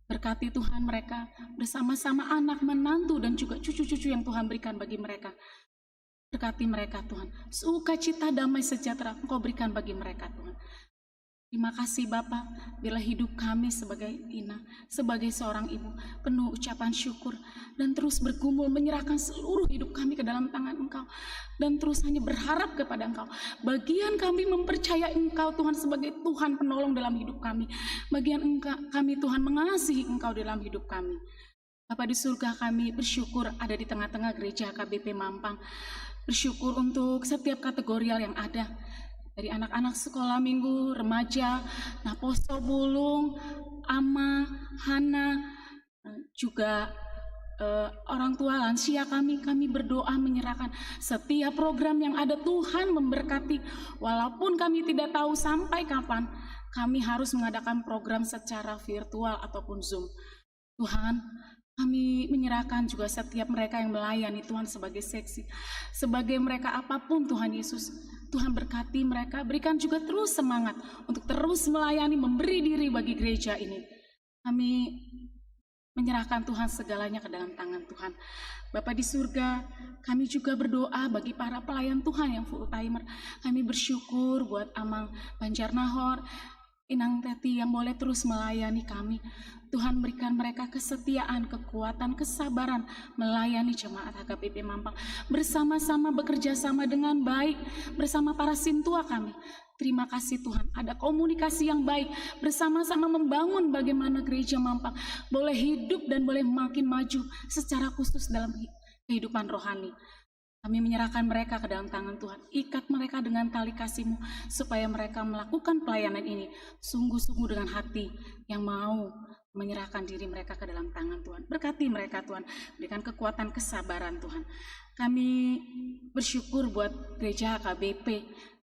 Berkati, Tuhan, mereka bersama-sama anak, menantu, dan juga cucu-cucu yang Tuhan berikan bagi mereka. Berkati mereka, Tuhan. Sukacita, damai sejahtera Engkau berikan bagi mereka, Tuhan. Terima kasih, Bapa, bila hidup kami sebagai Ina, sebagai seorang ibu, penuh ucapan syukur, dan terus bergumul menyerahkan seluruh hidup kami ke dalam tangan Engkau, dan terus hanya berharap kepada Engkau. Bagian kami mempercayai Engkau, Tuhan, sebagai Tuhan penolong dalam hidup kami. Bagian engka-, kami, Tuhan, mengasihi Engkau dalam hidup kami. Bapa di surga, kami bersyukur ada di tengah-tengah gereja H K B P Mampang. Bersyukur untuk setiap kategorial yang ada. Dari anak-anak sekolah minggu, remaja, naposo bulung, ama, hana, eh, juga, eh, orang tua lansia kami, kami berdoa menyerahkan setiap program yang ada, Tuhan memberkati. Walaupun kami tidak tahu sampai kapan, kami harus mengadakan program secara virtual ataupun Zoom. Tuhan, kami menyerahkan juga setiap mereka yang melayani, Tuhan, sebagai seksi, sebagai mereka apapun, Tuhan Yesus, Tuhan berkati mereka, berikan juga terus semangat untuk terus melayani, memberi diri bagi gereja ini. Kami menyerahkan, Tuhan, segalanya ke dalam tangan Tuhan. Bapa di surga, kami juga berdoa bagi para pelayan Tuhan yang full timer. Kami bersyukur buat Amang Banjarnahor, Inang Teti yang boleh terus melayani kami. Tuhan, berikan mereka kesetiaan, kekuatan, kesabaran melayani jemaat H K B P Mampang. Bersama-sama, bekerja sama dengan baik bersama para sintua kami. Terima kasih, Tuhan, ada komunikasi yang baik, bersama-sama membangun bagaimana gereja Mampang boleh hidup dan boleh makin maju secara khusus dalam hi-, kehidupan rohani. Kami menyerahkan mereka ke dalam tangan Tuhan. Ikat mereka dengan tali kasih-Mu, supaya mereka melakukan pelayanan ini sungguh-sungguh dengan hati yang mau menyerahkan diri mereka ke dalam tangan Tuhan. Berkati mereka, Tuhan. Berikan kekuatan, kesabaran, Tuhan. Kami bersyukur buat gereja H K B P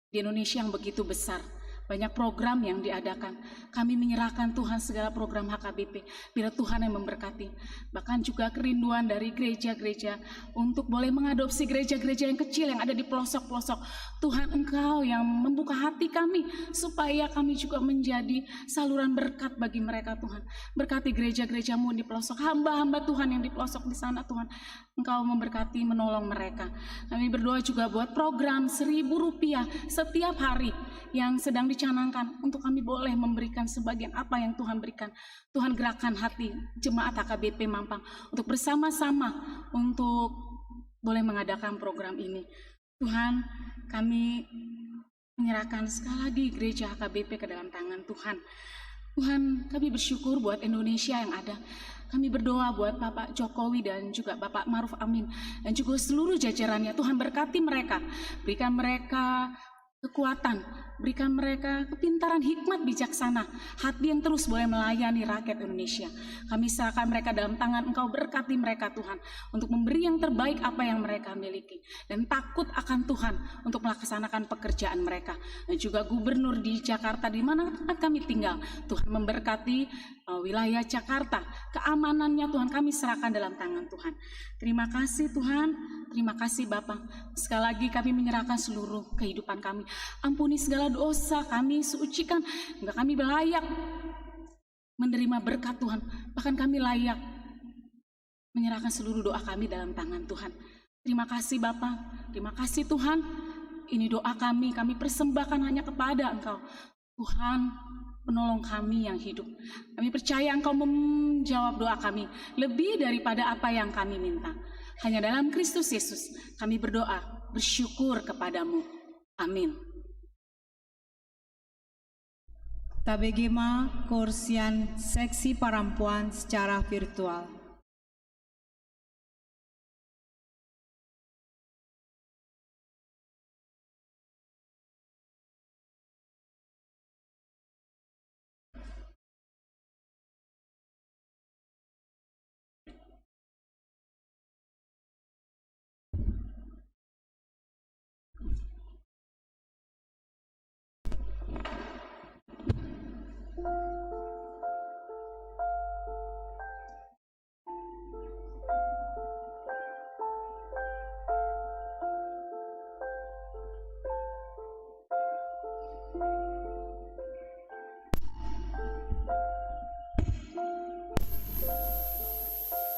di Indonesia yang begitu besar. Banyak program yang diadakan. Kami menyerahkan, Tuhan, segala program H K B P. Biar Tuhan yang memberkati. Bahkan juga kerinduan dari gereja-gereja untuk boleh mengadopsi gereja-gereja yang kecil yang ada di pelosok-pelosok. Tuhan, Engkau yang membuka hati kami supaya kami juga menjadi saluran berkat bagi mereka, Tuhan. Berkati gereja-gereja-Mu di pelosok, hamba-hamba Tuhan yang di pelosok di sana, Tuhan. Engkau memberkati, menolong mereka. Kami berdoa juga buat program seribu rupiah setiap hari yang sedang dicanangkan untuk kami boleh memberikan sebagian apa yang Tuhan berikan. Tuhan, gerakkan hati jemaat H K B P Mampang untuk bersama-sama untuk boleh mengadakan program ini. Tuhan, kami menyerahkan sekali lagi gereja H K B P ke dalam tangan Tuhan. Tuhan, kami bersyukur buat Indonesia yang ada. Kami berdoa buat Bapak Jokowi dan juga Bapak Maruf Amin dan juga seluruh jajarannya. Tuhan, berkati mereka, berikan mereka kekuatan, berikan mereka kepintaran, hikmat, bijaksana, hati yang terus boleh melayani rakyat Indonesia. Kami serahkan mereka dalam tangan Engkau, berkati mereka, Tuhan, untuk memberi yang terbaik apa yang mereka miliki dan takut akan Tuhan untuk melaksanakan pekerjaan mereka. Dan juga gubernur di Jakarta, di mana tempat kami tinggal, Tuhan memberkati, eh, wilayah Jakarta, keamanannya, Tuhan, kami serahkan dalam tangan Tuhan. Terima kasih, Tuhan. Terima kasih, Bapa. Sekali lagi kami menyerahkan seluruh kehidupan kami. Ampuni segala dosa kami, sucikan hingga kami layak menerima berkat, Tuhan. Bahkan kami layak menyerahkan seluruh doa kami dalam tangan Tuhan. Terima kasih, Bapa. Terima kasih, Tuhan. Ini doa kami, kami persembahkan hanya kepada Engkau. Tuhan, penolong kami yang hidup. Kami percaya Engkau menjawab doa kami lebih daripada apa yang kami minta. Hanya dalam Kristus Yesus kami berdoa, bersyukur kepada-Mu. Amin. Tabege ma koor sian seksi parampuan secara virtual.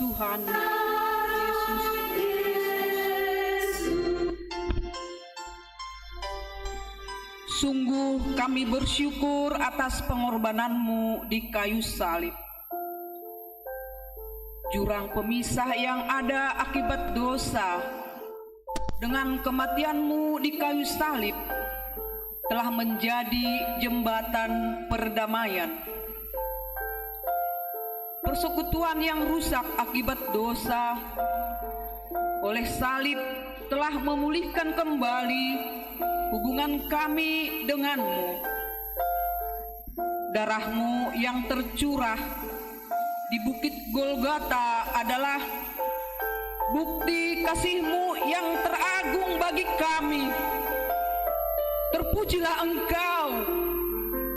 Tuhan Yesus Kristus. Sungguh kami bersyukur atas pengorbanan-Mu di kayu salib. Jurang pemisah yang ada akibat dosa, dengan kematian-Mu di kayu salib, telah menjadi jembatan perdamaian. Persekutuan yang rusak akibat dosa, oleh salib telah memulihkan kembali hubungan kami dengan-Mu. Darah-Mu yang tercurah di Bukit Golgota adalah bukti kasih-Mu yang teragung bagi kami. Terpujilah Engkau,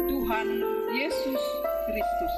Tuhan Yesus Kristus.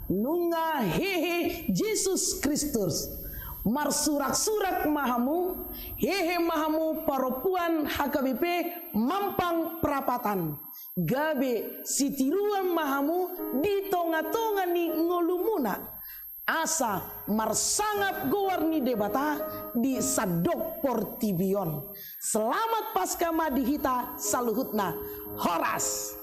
Nunga hehe Jesus Kristus. Marsurak-surak ma hamu, hehe ma hamu parompuan H K B P Mampang Prapatan. Gabe sitiruan ma hamu di tonga-tonga ni ngolumuna. Asa marsangap goar ni Debata di sandok portibi on. Selamat Paskah ma di hita saluhutna. Horas.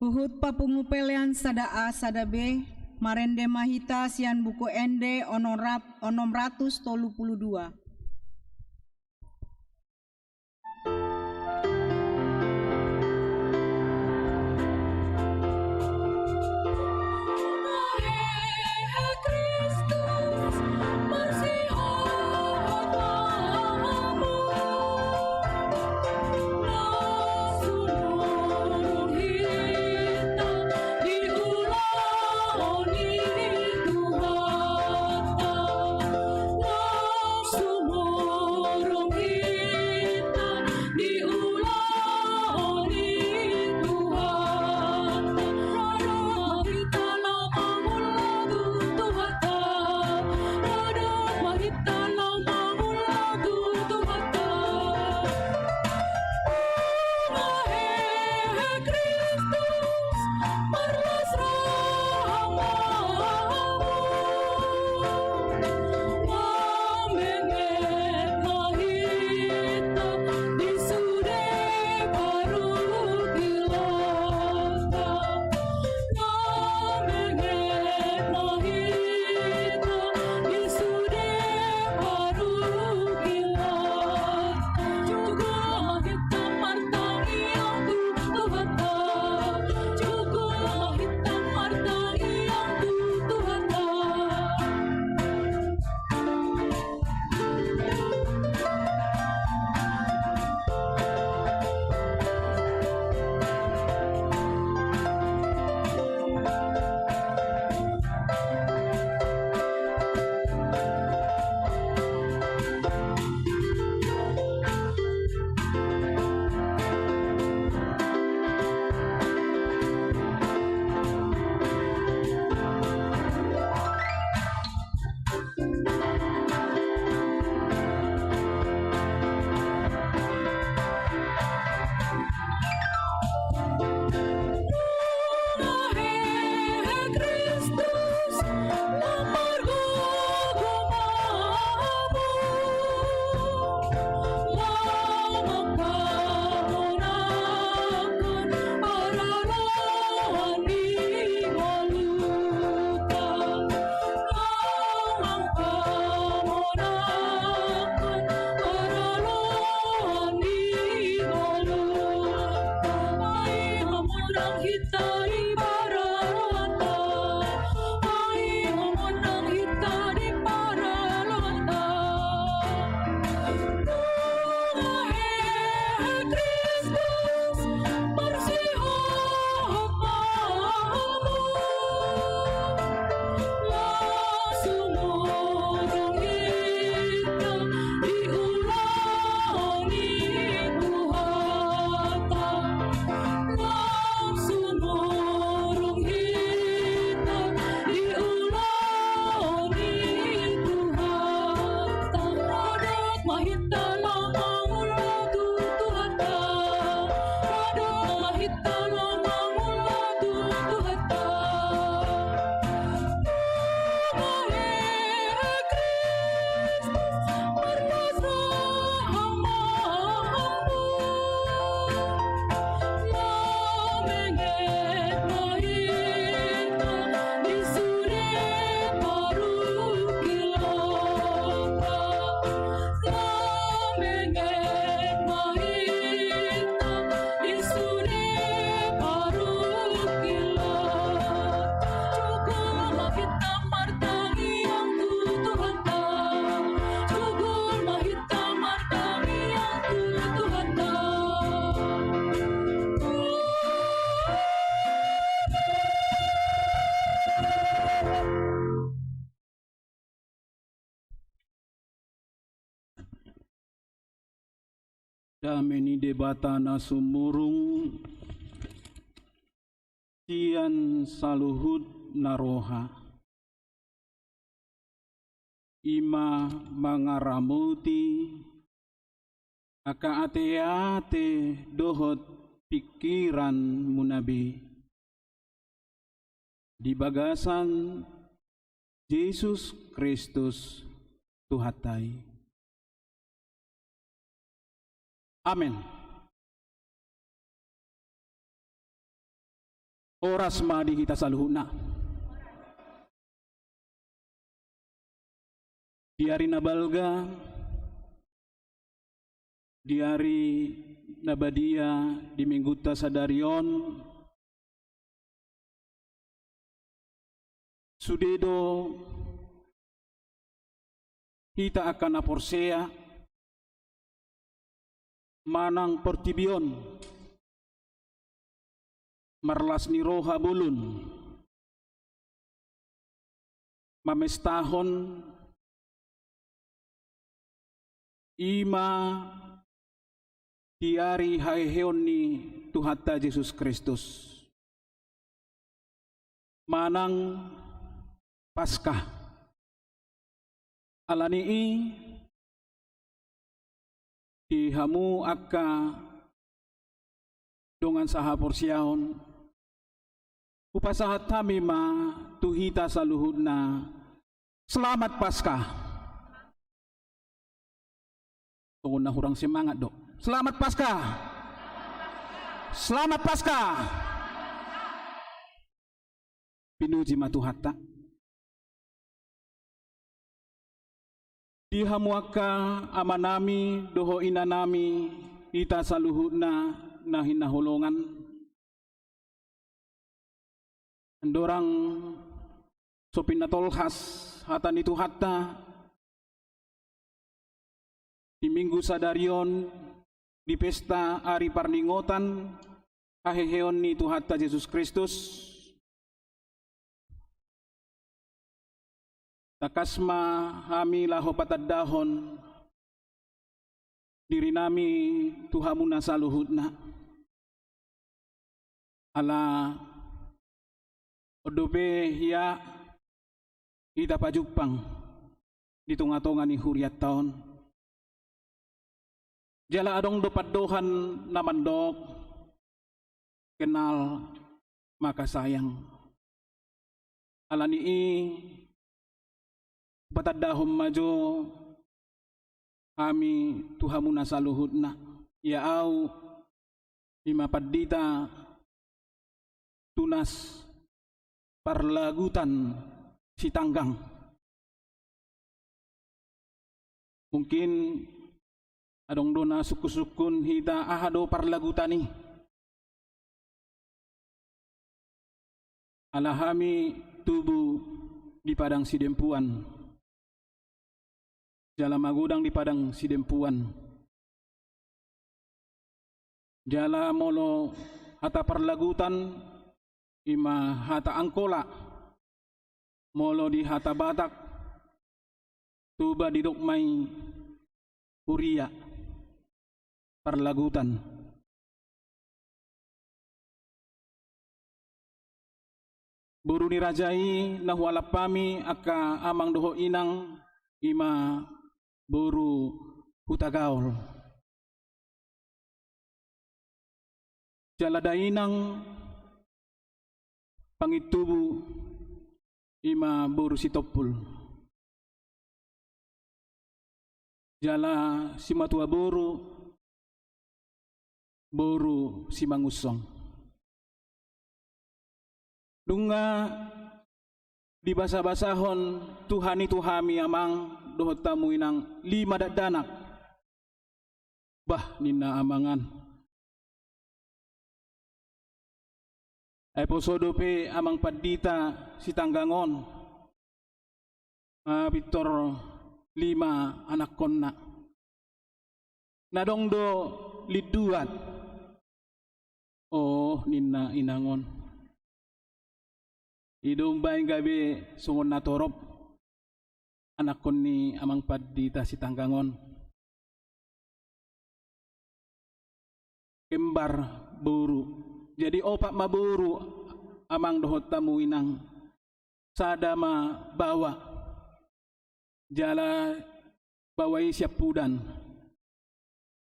Huhut papungu pelean sada A sada B, marende ma hita sian Buku Ende onom rap-, onom ratus tolu pulu dua. Dame ni Debata na sumurung sian saluhut na roha, i ma mangaramoti angka ateate dohot pingkiranmuna be di bagasan Jesus Kristus Tuhanta i. Amen. Horas ma di hita saluhutna. Di ari na balga, di ari na badia, di Minggunta sadari on, sude do hita angka na porsea manang portibi on marlas ni roha bolon mamestahon i ma di ari haheheon ni Tuhanta Jesus Kristus, manang Paskah. Alani i, di hamu angka dongan sahaporseaon, hupasahat hami ma tu hita saluhutna, Selamat Paskah. Songon na hurang semangat do. Selamat Paskah. Selamat Paskah. Pinuji ma Tuhanta. Di hamu angka amanami dohot inanami, hita saluhutna na hinaholongan. Andorang so pinatolhas hata ni Tuhanta di Minggu sadari on, di pesta ari parningotan haheheon ni Tuhanta Jesus Kristus, tangkas ma hami laho patandahon dirinami tu hamuna saluhutna. Ala on dope hea hita pajumpang di tongatonga ni hurianta on. Jala adong do pandohan na mandok, kenal maka sayang. Alani i, patandahon ma jo hami tu hamuna saluhutna, ia au, i ma pandita tunas parlagutan Sitanggang. Mungkin adong do na sungkunsungkun hita aha do parlagutan i. Ala hami tubu di padang sidempuan, jala magodang di padang sidempuan. Jala molo hata parlagutan, i ma hata Angkola, molo di hata Batak, Toba, didok ma i huria, parlagutan. Boru ni raja i na hualap hami angka amang dohot inang, i ma boru Hutagaol. Jala dainang pangintubu, i ma boru Sitompul. Jala simatua boru, boru Simangunsong. Nunga dibasabasahon Tuhan i tu hami amang dohot hamu inang lima dakdanak. Bah, ninna amangan. Ai poso dope amang pandita Sitanggang on, ah, pintor lima anakkonna. Na adong do linduan. Oh, ninna inang on. I do umbaen gabe songon na torop anakkon ni amang pandita Sitanggang on. kembar boru. Jadi opat ma boru, amang dohot hamu inang. Sada ma baoa. Jala baoa i siampudan.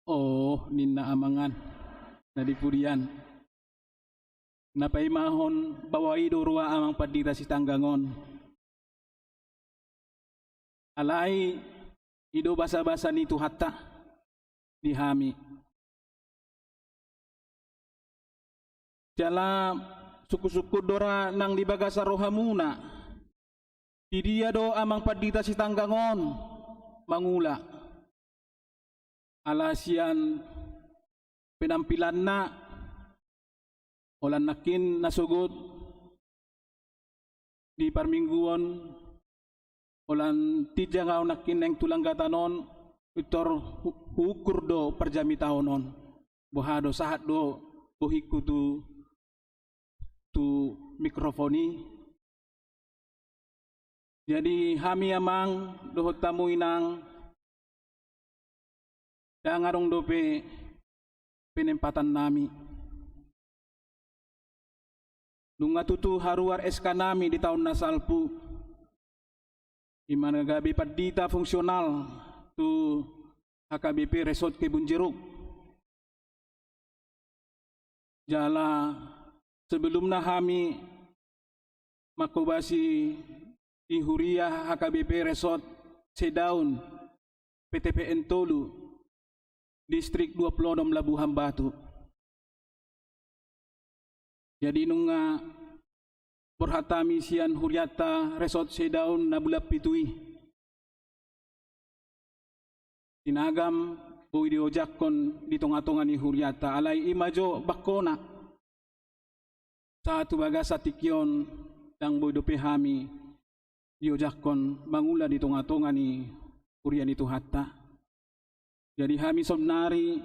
Oh, ninna amangan na di pudian. Na paimahon baoa i do roha amang pandita sitanggang on. Alai i do basabasa ni Tuhanta di hami. Jala sungkunsungkun do ra nang di bagasan rohamuna. Di dia do amang pandita sitanggang on mangula. Ala sian penampilanna, holan nangkin na sogot di parmingguon, holan tinjang au nangkin naeng tu langgatan on, pintor hu-, huukur do parjamitaon on. Boha do, sahat do bohingku tu, tu mikrofon i. Jadi hami amang dohot hamu inang, ndang adong dope penempatannami. Nunga tutu haruar S K-nami di taon na salpu. I ma na gabe pandita fungsional tu H K B P Resort Kebun Jeruk. Jala sebelumna hami manghobasi di huria H K B P Resort Sedaun, P T P N tolu, Distrik dua puluh enam Labuhan Batu. Jadi nunga borhat hami sian hurianta Resort Sedaun na bulan pitu i. Tinagam boi diojakhon di tongatonga ni hurianta, alai i ma jo bangkona. Sahat tu bagasan tingki on ndang boi dope hami diojakhon mangula di tongatonga ni huria ni Tuhanta. Jadi hami saonnari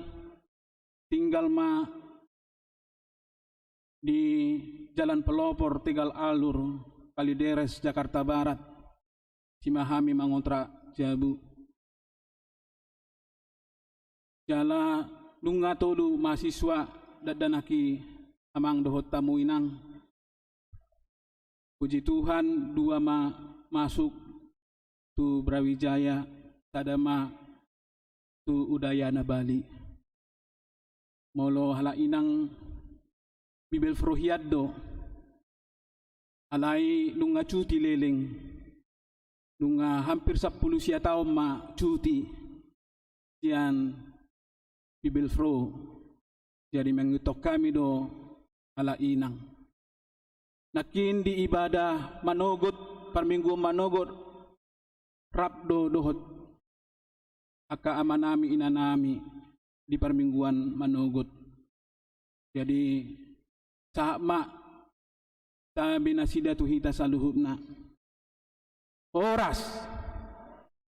tinggal ma di Jalan Pelopor, Tegal Alur, Kalideres, Jakarta Barat. Disi ma hami mangontrak jabu. Jala nunga tolu mahasiswa dakdanak i amang dohot hamu inang. Puji Tuhan, dua ma masuk tu Brawijaya, sada ma tu Udayana Bali. Molo halak inang bibelvrouw hian do. Alai nunga cuti leleng. Nunga hampir sampulu sia taon ma cuti sian bibelvrouw. Jadi mangihuthon hami do halak inang. Nangkin di ibadah manogot, parmingguon manogot, rap do dohot angka amanami, inanami di parmingguan manogot. Jadi sahat ma tabe nasida tu hita saluhutna. Horas.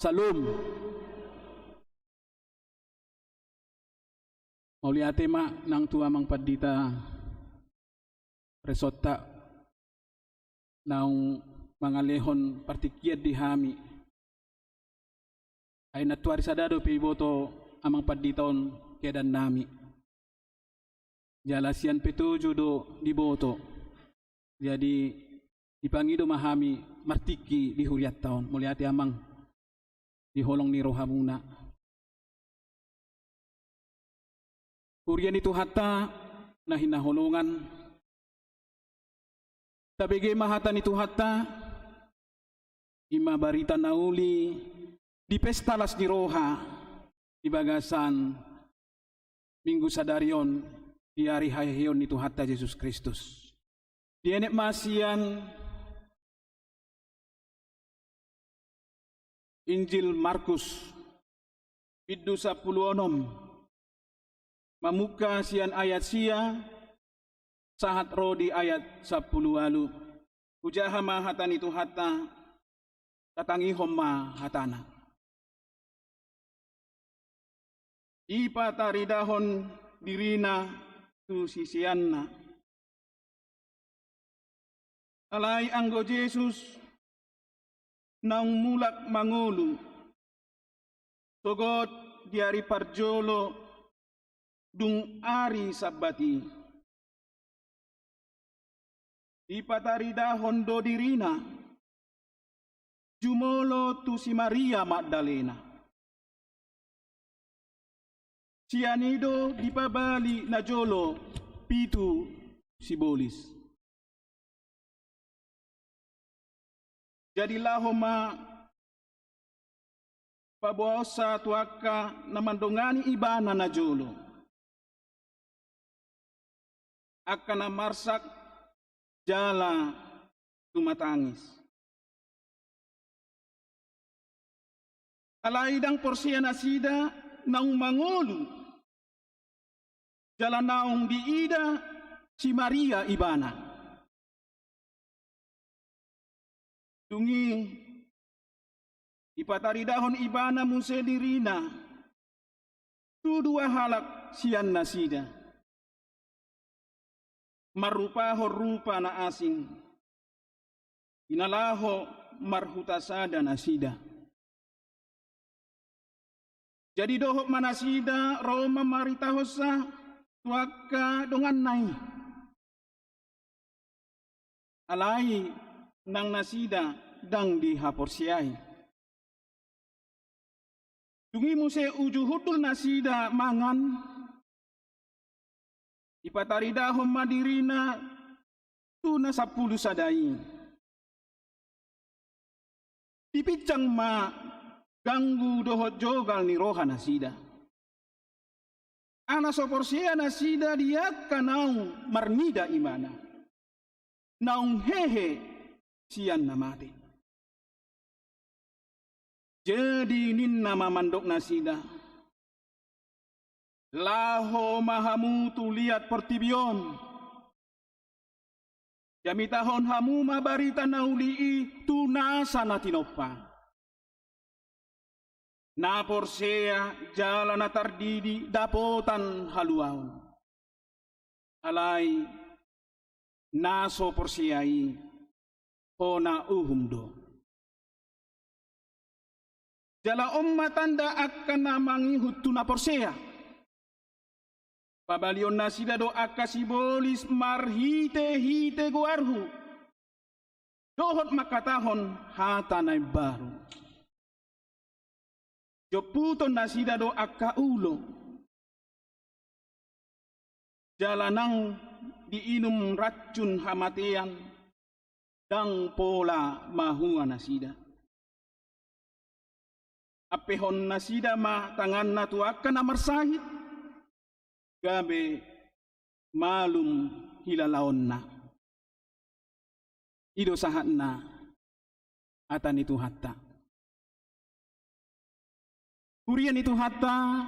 Syalom. Mauliate ma nang tu amang pandita resortta naung mangalehon partingkian di hami. Ai nantuari sada dope iboto amang pandita on keadaannami. Jala sian Petojo do diboto. Jadi dipangido ma hami martingki di hurianta on. Mauliate amang di holong ni rohamuna. Huria ni Tuhanta na hinaholongan, tabege ma hata ni Tuhanta, i ma barita na uli di pesta las ni roha di bagasan Minggu sadari on, di ari haheheon ni Tuhanta Jesus Kristus. Dienet ma sian Injil Markus, bindu sampulu onom, mamungka sian ayat sia, sahat ro di ayat sampulu ualu. Hujaha ma hata ni Tuhanta, tatangihon ma hatana. Ipataridahon dirina tu siseanna. Alai anggo Jesus naung mulak mangolu, sogot di ari parjolo dung ari Sabbat i, dipataridahon do dirina jumolo tu si Maria Magdalena. Sian i do dipabali najolo pitu sibolis. Jadi laho ma paboaonsa tu angka na mandongani ibana najolo, angka na marsak jala tumatangis. Alai ndang porsea nasida naung mangolu jala naung diida si Maria ibana. Dung i dipataridahon ibana muse dirina tu dua halak sian nasida, marrupahon rupa na asing, di na laho marhuta sada nasida. Jadi dohot ma nasida ro mamaritahonsa tu angka donganna i. Alai nang nasida ndang dihaporseai. Dung i muse uju hundul nasida mangan, dipataridahon ma dirina tu na sampulu sada i. Dipinjang ma ganggu dohot jogal ni roha nasida. Ala so porsea nasida di angka naung marnida ibana, naung hehe sian na mate. Jadi ninna ma mandok nasida: Laho ma hamu tu liat portibi on, jamitahon hamu ma barita na uli i tu nasa na tinompa. Na porsea jala na tardidi dapotan haluaon. Alai na so porsea i hona uhum do. Jala on ma tanda angka na mangihut tu na porsea: Pabalion nasida do angka sibolis marhitehite goarhu, dohot mangkatahon hata na imbaru. Jomputon nasida do angka ulo, jala nang diinum racun hamatean, ndang pola mahua nasida. Ampehon nasida ma tanganna tu angka na marsahit, gabe malum hilalaonna. I do sahatna hata ni Tuhanta. Huria ni Tuhanta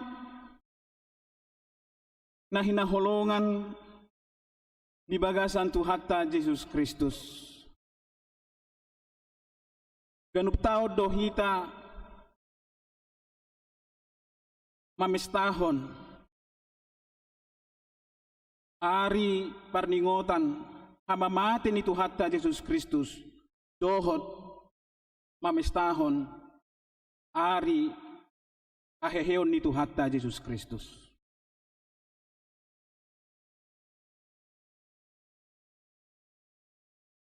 na hinaholongan di bagasan Tuhanta Jesus Kristus. Ganup taon do hita mamestahon ari parningotan hamamate ni Tuhanta Jesus Kristus, dohot mamestahon ari haheheon ni Tuhanta Jesus Kristus.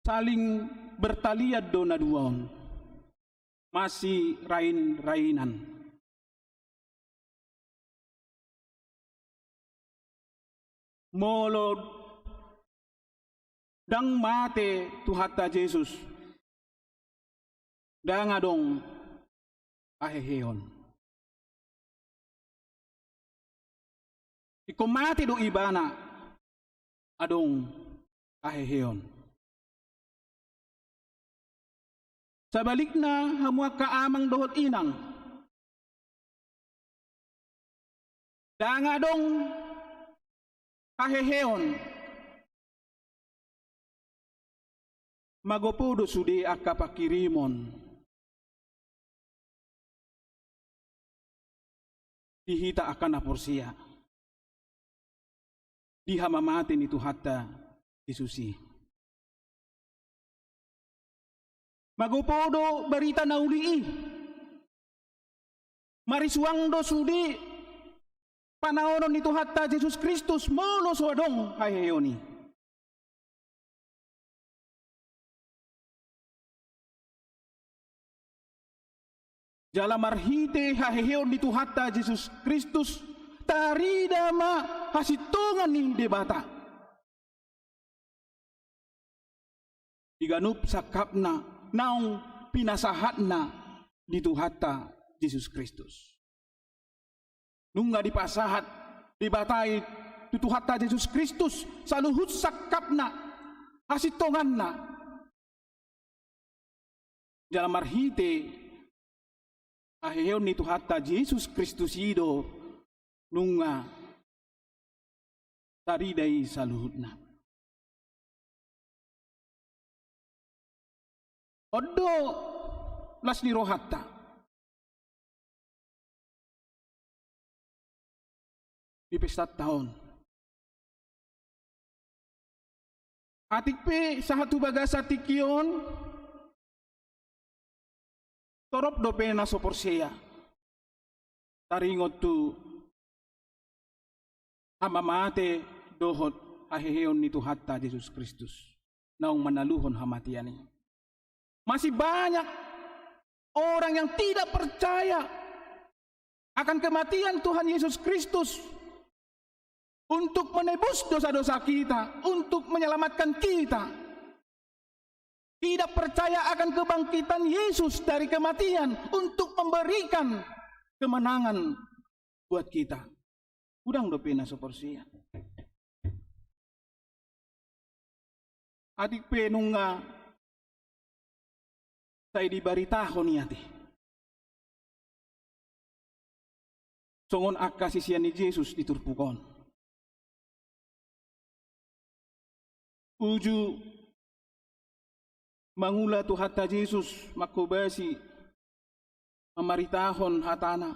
Saling bertalian do na dua on, masirainrainan. Molo ndang mate Tuhanta Jesus, ndang adong haheheon. Ingkon mate do Ibana, adong haheheon. Sabalikna, hamu angka amang dohot inang, ndang adong haheheon, magopo do sude angka pangkirimon di hita angka na porsea di hamamate ni Tuhanta Jesus i. Magopo do barita na uli i. Marisuang do sude panaonon ni Tuhanta Jesus Kristus molo so adong haheheon i. Jala marhite haheheon ni Tuhanta Jesus Kristus, tarida ma hasintongan ni Debata di ganup sangkapna naung pinasahatna di Tuhanta Jesus Kristus. Nunga dipasahat Debata i tu Tuhanta Jesus Kristus saluhut sangkapna, hasintonganna. Jala marhite haheheon ni Tuhanta Jesus Kristus i do nunga tarida i saluhutna. On do las ni rohanta di pestanta on. Atik pe sahat tu bagasan tingki on, torop dope na so porsea taringot tu hamamate dohot haheheon ni Tuhanta Jesus Kristus naung manaluhon hamatean i. Masih banyak orang yang tidak percaya akan kematian Tuhan Yesus Kristus untuk menebus dosa-dosa kita, untuk menyelamatkan kita. Tidak percaya akan kebangkitan Yesus dari kematian untuk memberikan kemenangan buat kita. Godang dope na so porsea. Atik pe nunga sai dibaritahon i ate. Songon angka sisean ni Jesus di turpuk on. Uju mangula Tuhanta Jesus mangkobasi mamaritahon hatana.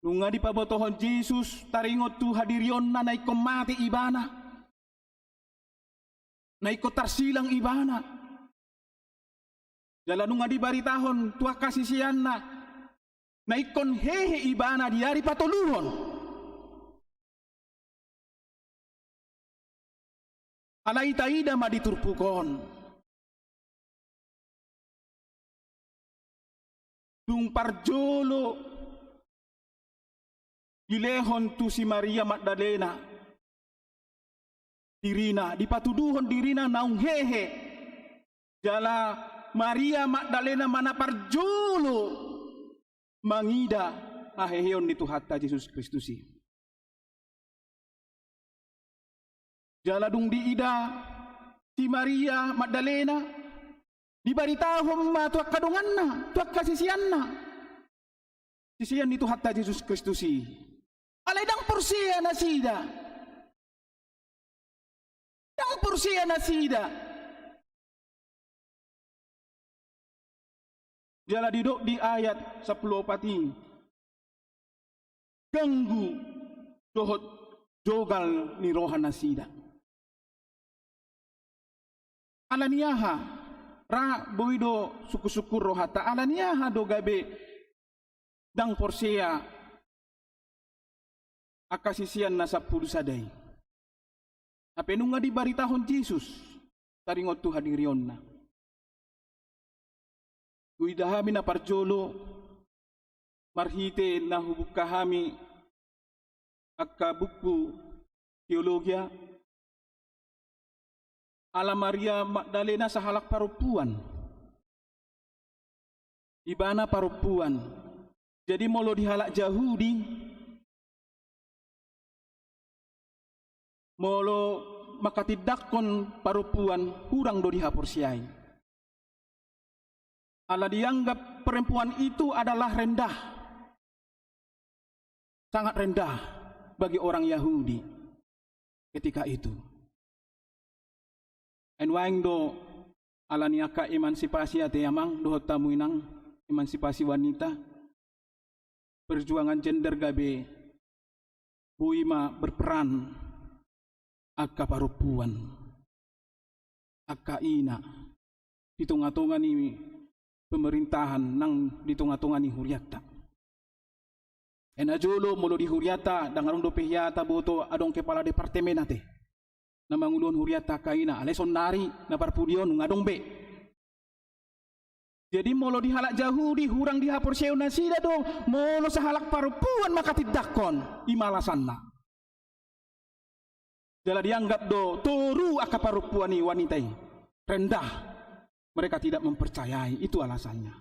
Nunga dipabotohon Jesus taringot tu hadirionna na ingkon mate ibana, na ingkon tarsilang ibana. Jala nunga dibaritahon tu angka siseanna na ingkon hehe ibana di ari patoluhon. Alai taida ma di turpuk on. Dung parjolo dilehon tu si Maria Magdalena dirina, dipatuduhon dirina naung hehe. Jala Maria Magdalena ma na parjolo mangida haheheon ni Tuhanta Jesus Kristus i. Jala dung diida si Maria Magdalena, dibaritahon ma tu angka donganna, tu angka siseanna, sisean ni Tuhanta Jesus Kristus i. Alai ndang porsea nasida. Ndang porsea nasida. Jala didok di ayat sampulu opat i, ganggu dohot jogal ni roha nasida. Ala ni aha? Ra boi do sungkun-sungkun rohanta, ala ni aha do gabe ndang porsea angka sisean na sampulu sada i? Hape nunga dibaritahon Jesus taringot tu hadirionna. Huida hami na parjolo marhite na hubuka hami angka buku teologia, ala Maria Magdalena sahalak parompuan. Ibana parompuan. Jadi molo di halak Jahudi, molo manghatindanghon parompuan, hurang do dihaporseai. Ala dianggap perempuan itu adalah rendah. Sangat rendah bagi orang Yahudi ketika itu. Ai nuaeng do, ala ni angka emansipasi ate amang dohot hamu inang, emansipasi wanita, perjuangan gender gabe boi ma berperan angka parompuan, angka ina di tonga-tonga ni pemerintahan nang di tonga-tonga ni hurianta. Ai na jolo molo di hurianta, ndang adong dope hea taboto adong kepala departemen ate na manguluhon hurianta angka ina, alai saonnari na parpudi on nunga adong be. Jadi molo di halak Jahudi hurang dihaporseai nasida do molo sahalak parompuan manghatindanghon, i ma alasanna. Jala dianggap do toru angka parompuan i, wanita i, rendah. Mereka tidak mempercayai, itu alasannya.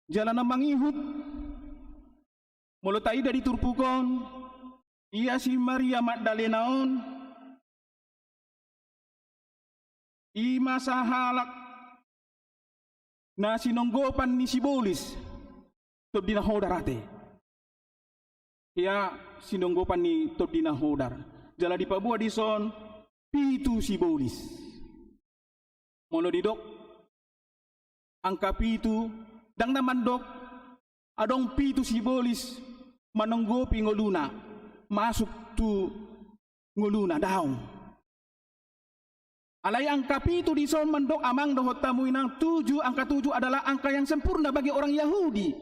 Jala na mangihut, molo taida di turpuk on, ia si Maria Magdalena on, i ma sahalak na sinonggopan ni sibolis, tondi na hodar ate. Ia sinonggopan ni tondi na hodar. Jala dipaboa dison pitu sibolis. Molo didok angka pitu, ndang na mandok adong pitu sibolis manonggopi ngoluna masuk tu ngoluna, daong. Alai angka pitu dison mandok amang dohot hamu inang, tujuh, angka tujuh adalah angka yang sempurna bagi orang Yahudi,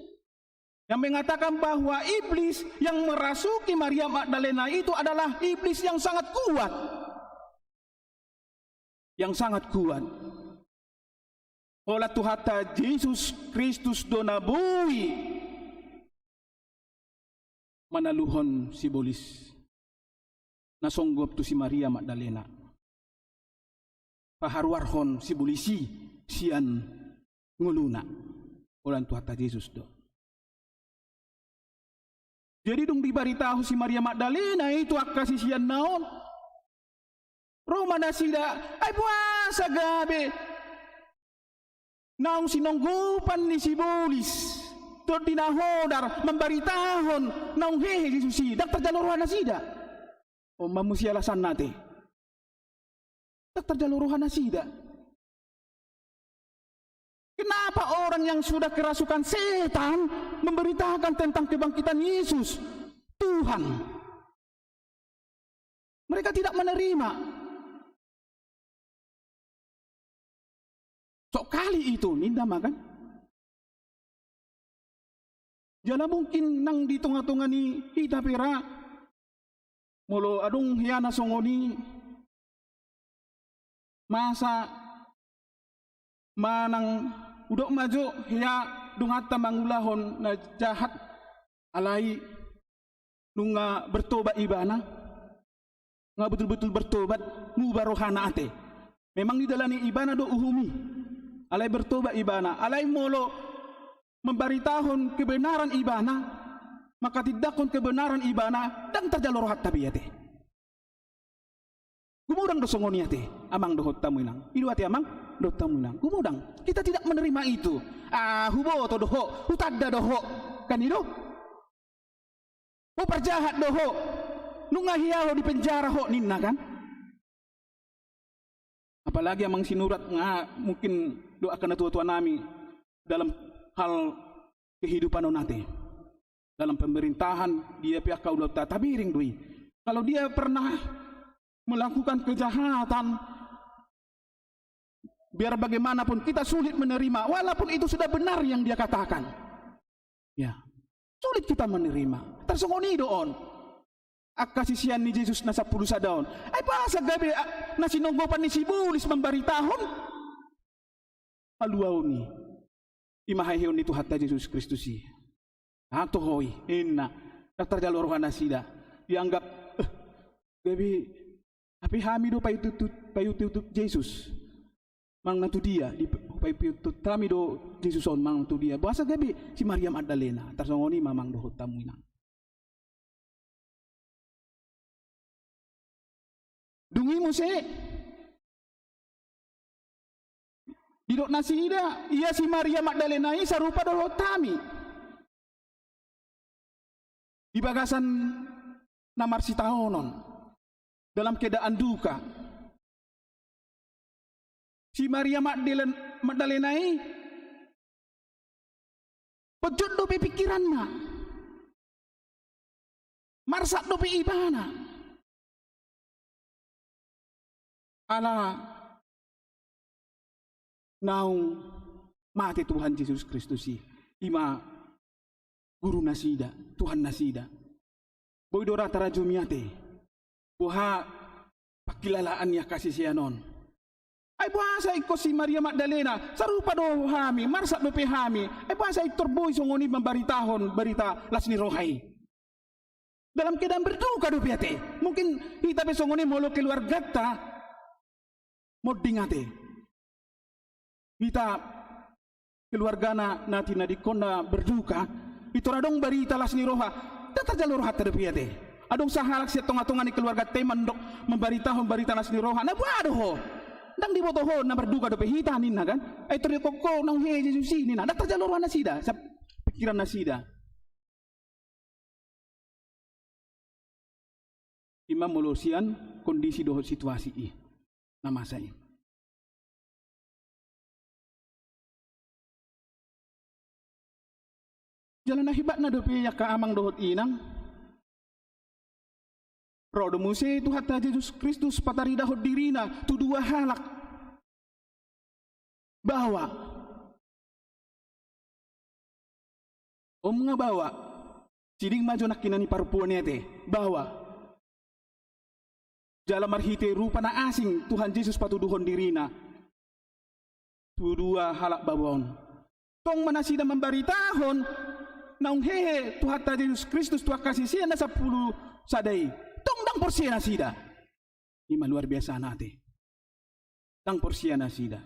yang mengatakan bahwa iblis yang merasuki Maria Magdalena itu adalah iblis yang sangat kuat. Yang sangat kuat. Holan Tuhanta Jesus Kristus do na boi manaluhon sibolis na songgop tu si Maria Magdalena, paharuarhon sibolis i sian ngoluna. Holan Tuhanta Jesus do. Jadi dung dibaritahon si Maria Magdalena i tu angka siseanna on, ro ma nasida, ai boasa gabe naung sinonggopan ni sibolis, tondi na hodar, mambaritahon naung hehe Jesus i, ndang tarjalo roha nasida. On ma muse alasanna ate. Ndang tarjalo roha nasida. Kenapa orang yang sudah kerasukan setan memberitakan tentang kebangkitan Yesus, Tuhan? Mereka tidak menerima. Sok kali itu, ninna ma kan? Jala mungkin nang di tonga-tonga ni hita pe ra, molo adong hea na songon i, masa manang hudok ma jo hea donganta mangulahon na jahat, alai nunga bertobat ibana, nunga betul-betul bertobat, muba rohana ate. Memang didalani ibana do uhum i, alai bertobat ibana, alai molo mambaritahon kebenaran ibana, manghatindanghon kebenaran ibana, ndang tarjalo rohanta be ate. Gumodang do songon i ate, amang dohot hamu inang. I do ate amang dohot hamu inang. Gumodang. Kita tidak menerima itu. Ah, huboto do ho, hutanda do ho. Kan i do? Ho parjahat do ho. Nunga hea ho, di penjara ho, ninna kan? Apalagi amang Sinurat nga mungkin do angka natua-tua nami dalam hal kehidupan on ate. Dalam pemerintahan, dia pe angka ulaonta tabereng do i. Kalau dia pernah melakukan kejahatan, biar bagaimanapun kita sulit menerima, walaupun itu sudah benar yang dia katakan. Ya, sulit kita menerima. Tarsongon i do on angka sisean ni Jesus na sampulu sada on. Ai boasa gabe, a, na sinonggopan ni sibolis mambaritahon haluaon i? I ma haheheon ni Tuhanta Jesus Kristus i. Aha do ho i, ninna. Ndang tarjalo roha nasida. Dianggap, eh, gabe, hape hami do paiutup-, paiutup Jesus manang na tudia, di, paiutup hami do Jesus on manang na tudia. Boasa gabe si Maria Magdalena? Tarsongon i ma amang dohot hamu inang. Dung i muse didok nasida, ia si Maria Magdalena i sarupa dohot hami di bagasan na marsitaonon, dalam keadaan duka. Si Maria Magdalen-, Magdalena i, ponjot dope pikiranna. Marsak dope ibana. Ala naung mate Tuhan Jesus Kristus i. I ma guru nasida, Tuhan nasida. Boi do ra tarajumi ate. Boha pangkilalaan ni angka sisean on. Ai boasa ingkon si Maria Magdalena, sarupa do hami, marsak dope hami. Ai boasa pintor boi songon i mambaritahon barita las ni roha i. Dalam keadaan berduka dope ate. Mungkin hita pe songon i molo keluarganta monding ate. Hita keluargana na tinadingkonna berduka, pintor adong barita las ni roha, ndang tarjalo rohanta dope ate. Adong sahalak sian tongatonga ni keluarganta i mandok mambaritahon barita las ni roha, na boha do ho? Ndang diboto ho na marduka dope hita ninna kan? Ai pintor didok ho naung hehe Jesus i ninna, ndang tarjalo roha nasida, sian pingkiran nasida. I ma molo sian kondisi dohot situasi i na masa i. Jala na hebatna dope angka amang dohot inang, ro do muse Tuhanta Jesus Kristus pataridahon dirina tu dua halak. Baoa. Om nga baoa. Siding ma jo nangkinan ni parompuan i ate. Baoa. Jala marhite rupa na asing Tuhan Jesus patuduhon dirina tu dua halak baoa on. Tong ma nasida mambaritahon naung hehe Tuhanta Jesus Kristus tu angka sisean na sampulu sada i. Tong ndang porsea nasida. I ma luar biasana ate. Ndang porsea nasida.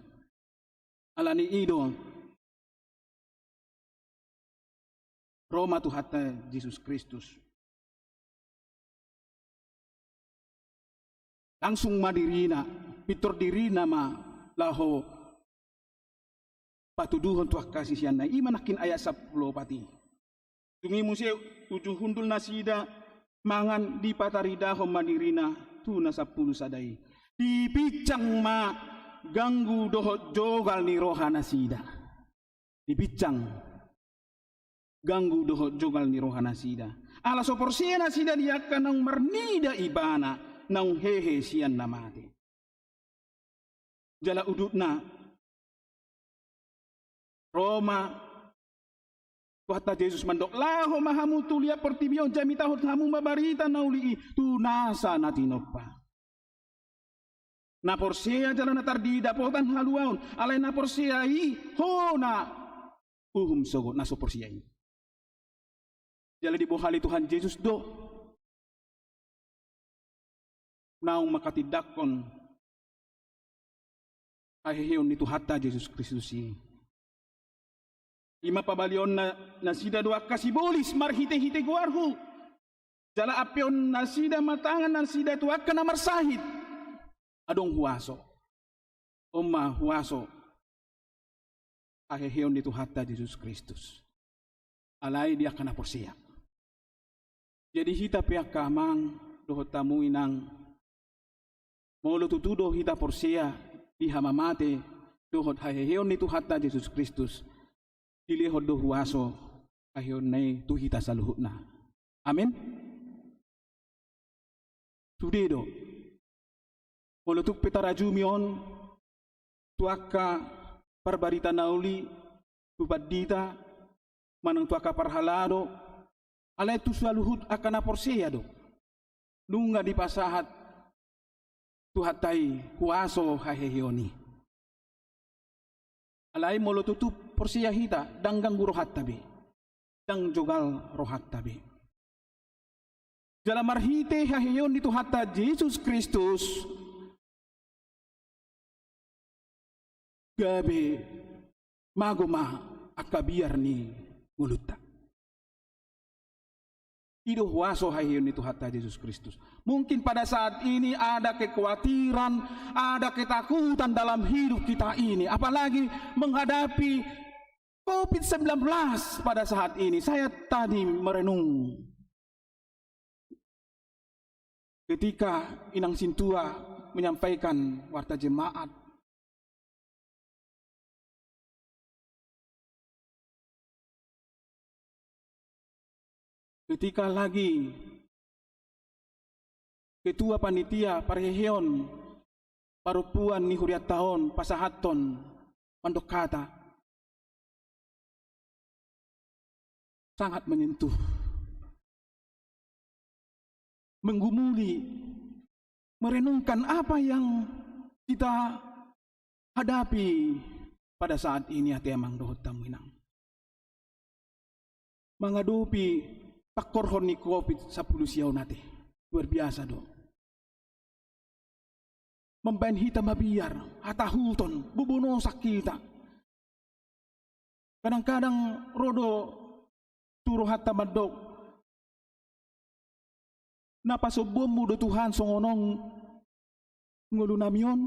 Alani i do ro ma Tuhanta Jesus Kristus. Langsung ma dirina, pintor dirina ma laho patuduhon tu angka siseanna i. I ma nangkin ayat sampulu opat i. Dung i muse uju hundul nasida mangan, dipataridahon ma dirina tu na sampulu sada i. Dipinsang ma ganggu dohot jogal ni roha nasida. Dipinsang ganggu dohot jogal ni roha nasida. Ala so porsea nasida di angka naung marnida ibana naung hehe sian na mate. Jala udutna ro ma Tuhanta Jesus mandok, laho ma hamu tu liat portibi on, jamitahon hamu ma barita na uli i tu nasa na tinompa. Na porsea jala na tarnida dapotan haluaon, alai na porsea i hona uhum sogot na so porsea i. Jala dibohali Tuhan Jesus do naung mangkatindangkon haheheon ni Tuhanta Jesus Kristus i. I ma pabalionna nasida do angka sibolis marhitehite goarhu. Jala ampeon nasida ma tangan nasida tu angka na marsahit. Adong huaso. On ma huaso haheheon ni Tuhanta Jesus Kristus. Alai di angka na porsea. Jadi hita pe angka amang dohot hamu inang, molo tutu do hita porsea di hamamate dohot haheheon ni Tuhanta Jesus Kristus, dilehon do huaso haheheonna i tu hita saluhutna. Amen. Sude do. Molo tung pe tarajumi on tu angka parbarita na uli, tu pandita manang tu angka parhalado, alai tu saluhut angka na porsea do nunga dipasahat Tuhanta i huaso haheheon i. Alai molo tutu porsea hita, ndang ganggu rohanta be, ndang jogal rohanta be. Jala marhite haheheon ni Tuhanta Jesus Kristus, gabe mago ma angka biar ni ngolunta. I do huaso haheheon ni Tuhanta Jesus Kristus. Mungkin pada saat ini ada kekhawatiran, ada ketakutan dalam hidup kita ini, apalagi menghadapi covid sembilan belas pada saat ini. Saya tadi merenung ketika inang sintua menyampaikan warta jemaat, ketika lagi ketua panitia parheheon parompuan ni hurianta on pasahathon mandok hata, sangat menyentuh. Menggumuli, merenungkan apa yang kita hadapi pada saat ini, ate amang dohot hamu inang. Mangadopi pangkorhon ni covid sampulu sia on, ate. Luar biasa do. Mambaen hita mabiar, hatahuton, bobonosan hita. Kadang-kadang ro do tu rohanta mandok, na pasombuonmu do Tuhan songon on ngolunami on?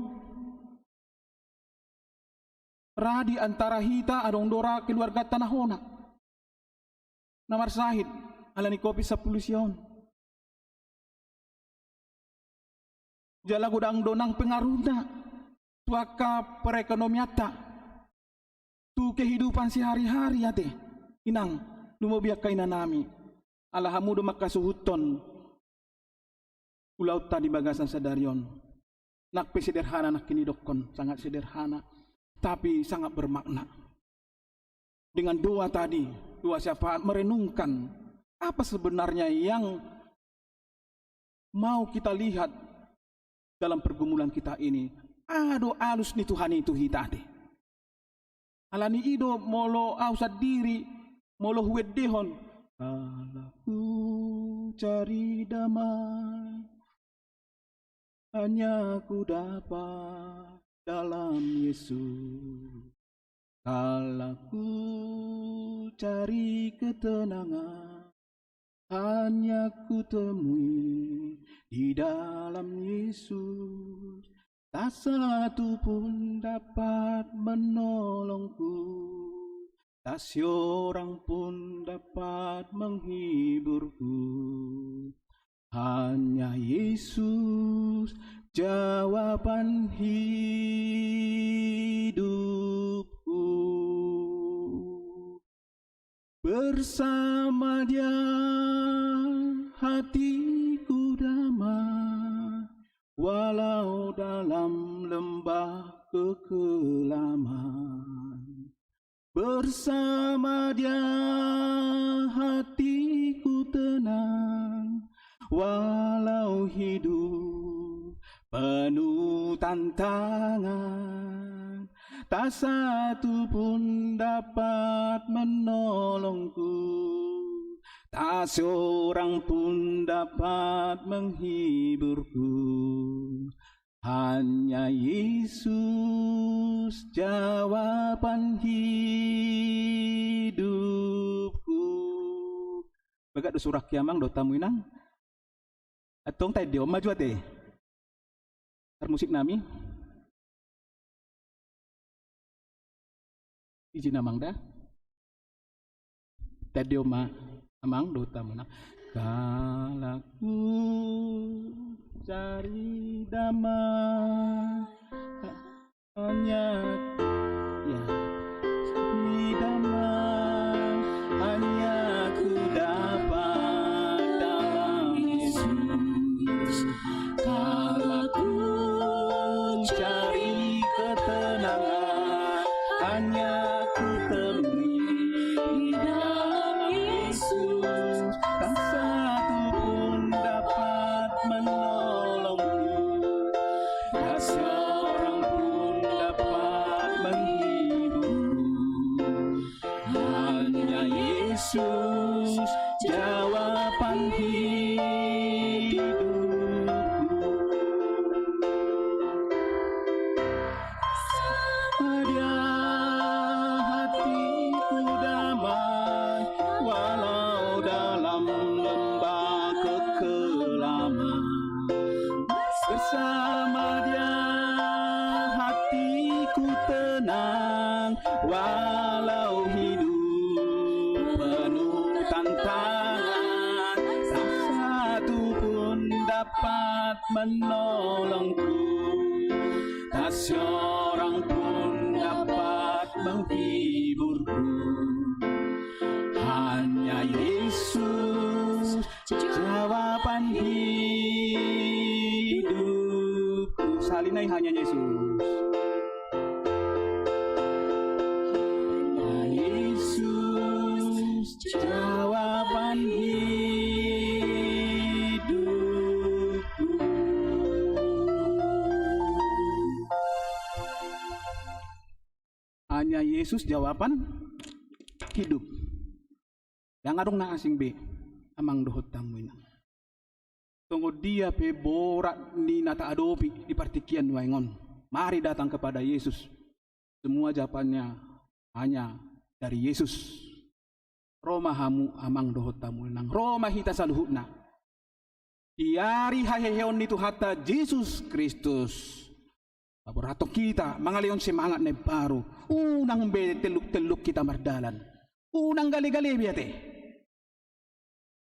Ra di antara hita adong do ra keluarganta na hona, na marsahit ala ni covid sampulu sia on. Jala godang do nang pengaruhna tu angka perekonomianta, tu kehidupan sehari-hari, ate. Inang, lumobi angka inanami, ala hamu do mangkasuhuthon ulaonta di bagasan sadari on. Nang pe sederhana nangkin didokkon, sangat sederhana, tapi sangat bermakna. Dengan doa tadi, doa syafaat, merenungkan apa sebenarnya yang mau kita lihat dalam pergumulan kita ini. Aha do alus ni Tuhan i tu hita, ate? Ala ni i do molo ahu sandiri, molo huendehon, "Ala hucari damai, hanya ku dapat dalam Yesus. Ala hucari ketenangan, hanya ku temui di dalam Yesus. Tak satu pun dapat menolongku, tak seorang pun dapat menghiburku. Hanya Yesus jawaban hidupku. Bersama Dia hatiku damai, walau dalam lembah kekelaman. Bersama Dia hatiku tenang, walau hidup penuh tantangan. Tak satu pun dapat menolongku, tak seorang pun dapat menghiburku. Hanya Yesus jawaban hidupku. Bagak do surak i, amang dohot hamu inang. Antong taendehon ma jo, ate. Tar musik nami. Izin, amang, da. Taendehon ma, amang dohot hamu inang. Kalak hucari damai, hanya, ya, di damai, hanya ku dapat dalam Yesus. Kalak hucari ketenangan, hanya ku temui di dalam Yesus. Tak satu pun dapat menolongku, tak seorang pun dapat menghiburku. Hanya Yesus jawaban hidupku. Bersama Dia hatiku damai, walau dalam lembah kekelaman. Bersama Dia hatiku tenang, walau hidup penuh tantangan. Tak satu pun dapat menolongku, tak seorang pun dapat menghiburku. Hanya Yesus jawaban hidupku. Sahali nai, hanya Yesus. Hanya Yesus jawaban Nia Jesus jawaban hidup. Ndang adong na asing be, amang dohot hamu inang. Songon dia pe borat ni na taadopi di partingkian nuaeng on, mari datang kepada Yesus. Semua jawabannya hanya dari Yesus. Ro ma hamu amang dohot hamu inang, ro ma hita saluhutna di ari haheheon ni Tuhanta Jesus Kristus. Paborathon hita mangalehon semangat na imbaru. Unang be telluk-telluk hita mardalan. Unang gale-gale be ate.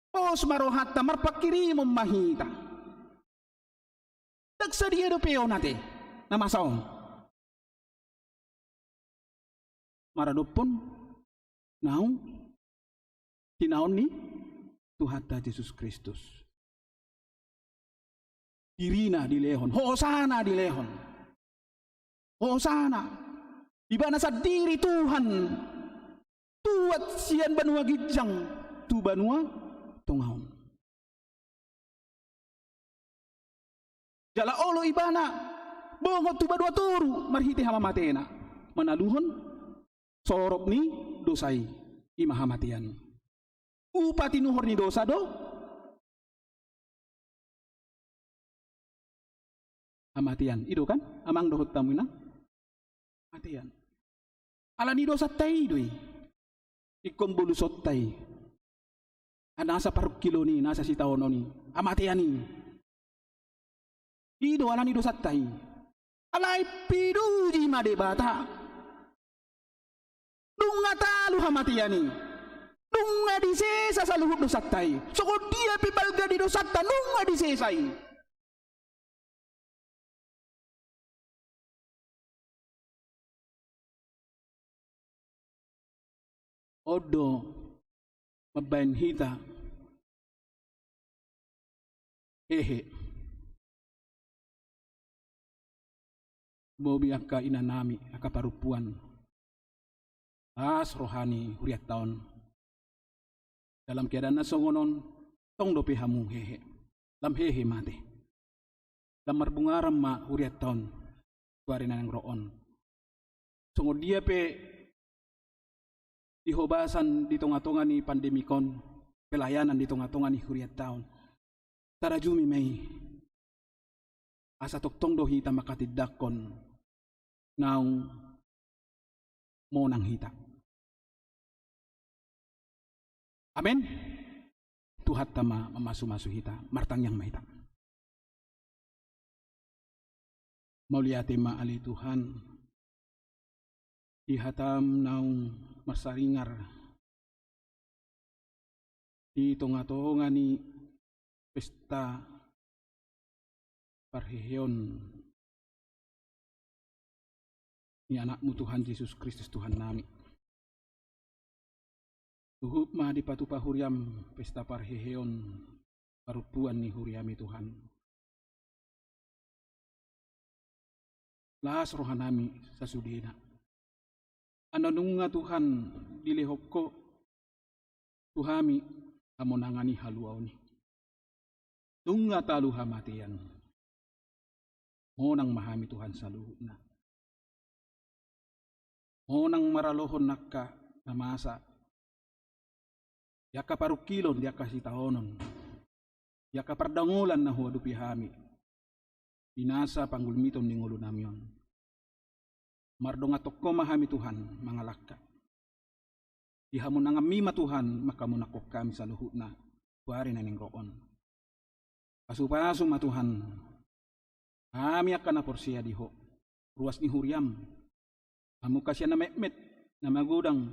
Pos ma rohanta, marpanghirimon ma hita. Ndang sadia dope on ate na masa on maradophon naung tinaon ni Tuhanta Jesus Kristus. Dirina dilehon, hosana dilehon. Hosana. Ibana sandiri Tuhan. Tuat sian banua ginjang tu banua tonga on. Jala olo ibana bongot tu banua toru marhite hamamatena, manaluhon sorop ni dosa i, i ma hamatean. Upa tinuhor ni dosa do hamatean. I do kan, amang dohot hamu inang? Hamatean. Ala ni dosanta i do i. Ingkon bolusonta i. Nasa parungkilon i, nasa sitaonon i, hamatean i. I do ala ni dosanta i. Alai pinuji ma Debata. Nunga talu hamatean i. Nunga disesa saluhut dosanta i. Songon dia pe balga ni dosanta nunga disesa i. On do mambaen hita hehe. Bobi angka inanami, angka parompuan. Las roha ni hurianta on. Dalam keadaan na songon on, tong dope hamu hehe. Lam hehe ma ate. Lam marbungaran ma hurianta on tu ari na naeng ro on. Songon dia pe dihobasan di tonga-tonga ni pandemik on, pelayanan di tonga-tonga ni hurianta on. Tarajumi ma i. Asa tongtong do hita manghatindanghon naung monang hita. Amen. Tuhanta ma mamasu-masu hita, martangiang ma hita. Mauliate ma ale Tuhan, di hataM naung marsaringar di tonga-tonga ni pesta parheheon ni AnakMu Tuhan Jesus Kristus Tuhannami. Huhut ma dipatupa huriaM pesta parheheon parompuan ni huriaMi Tuhan. Las rohanami sasudena. Ala nunga Tuhan dilehon Ho tu hami hamonangan i, haluaon i. Nunga talu hamatean. Monang ma hami Tuhan saluhutna. Monang maralohon angka na masa. Di angka parungkilon, di angka sitaonon, di angka pardalangolan na huadopi hami. Di nasa panggulmiton ni ngolunami on. Mardongan tongko ma hami Tuhan mangalangka. Di hamonanganmi ma Tuhan manghamonanghon hami saluhutna tu ari na naeng ro on. Pasupasu ma Tuhan hami angka na porsea di Ho, ruas ni huriam, hamu angka sian na metmet, na magodang,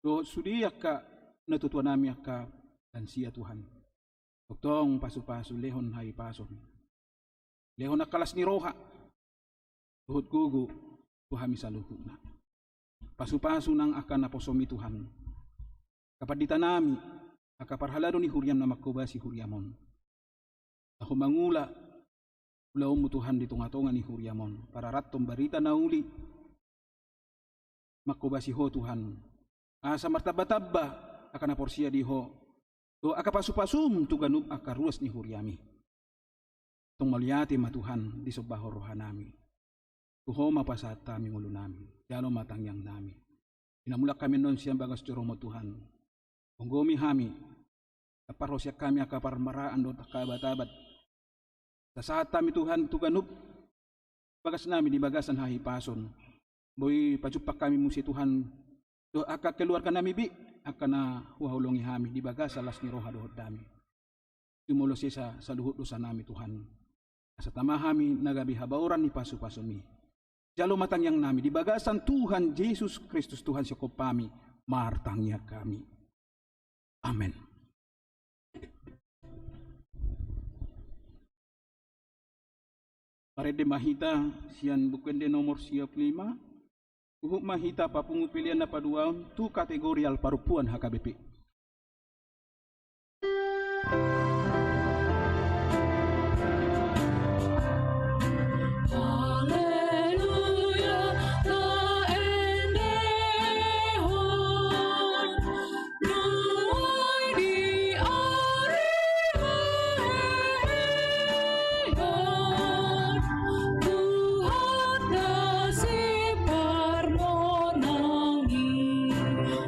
dohot sude angka natuatuanami angka lansia Tuhan. Tongtong pasupasu, lehon hahipason. Lehon angka las ni roha dohot gogo tu hami saluhutna. Pasupasu nang angka naposomi Tuhan. Angka panditanami, angka parhalado ni huriam na manghobasi huriam on. Laho mangula ulaonmu Tuhan di tongatonga ni huriam on. Pararathon barita na uli manghobasi Ho Tuhan. Asa martambatamba angka na porsea di Ho. Dohot angka pasupasum tu ganup angka ruas ni huriami. Tong mauliate ma Tuhan disombahon rohanami. Tu Ho ma pasahat hami ngolunami. Jalo ma tangiangnami. Di na mulak hami annon sian bagas joroMu Tuhan, gomgomi hami. Parrosean hami angka parmaraan dohot angka abat-abat. Sasahat hami Tuhan tu ganup bagasnami di bagasan hahipason. Boi pajumpang hami muse Tuhan dohot angka keluarganami, be angka na huhaholongi hami di bagasan las ni roha dohot dame. Jumolo sesa saluhut dosanami Tuhan. Asa tama hami na gabe habaoran ni pasu-pasuMi. Jalo ma tangiangnami di bagasan Tuhan Jesus Kristus Tuhan sihompa hami, martangiang hami. Amen. Marende ma hita sian Buku Ende nomor sia pulu lima. Huhut ma hita papungu pelean na paduahon tu kategorial parompuan H K B P. Haleluya, taendehon nuaeng di ari hahehehon, Tuhan na siparmonang i,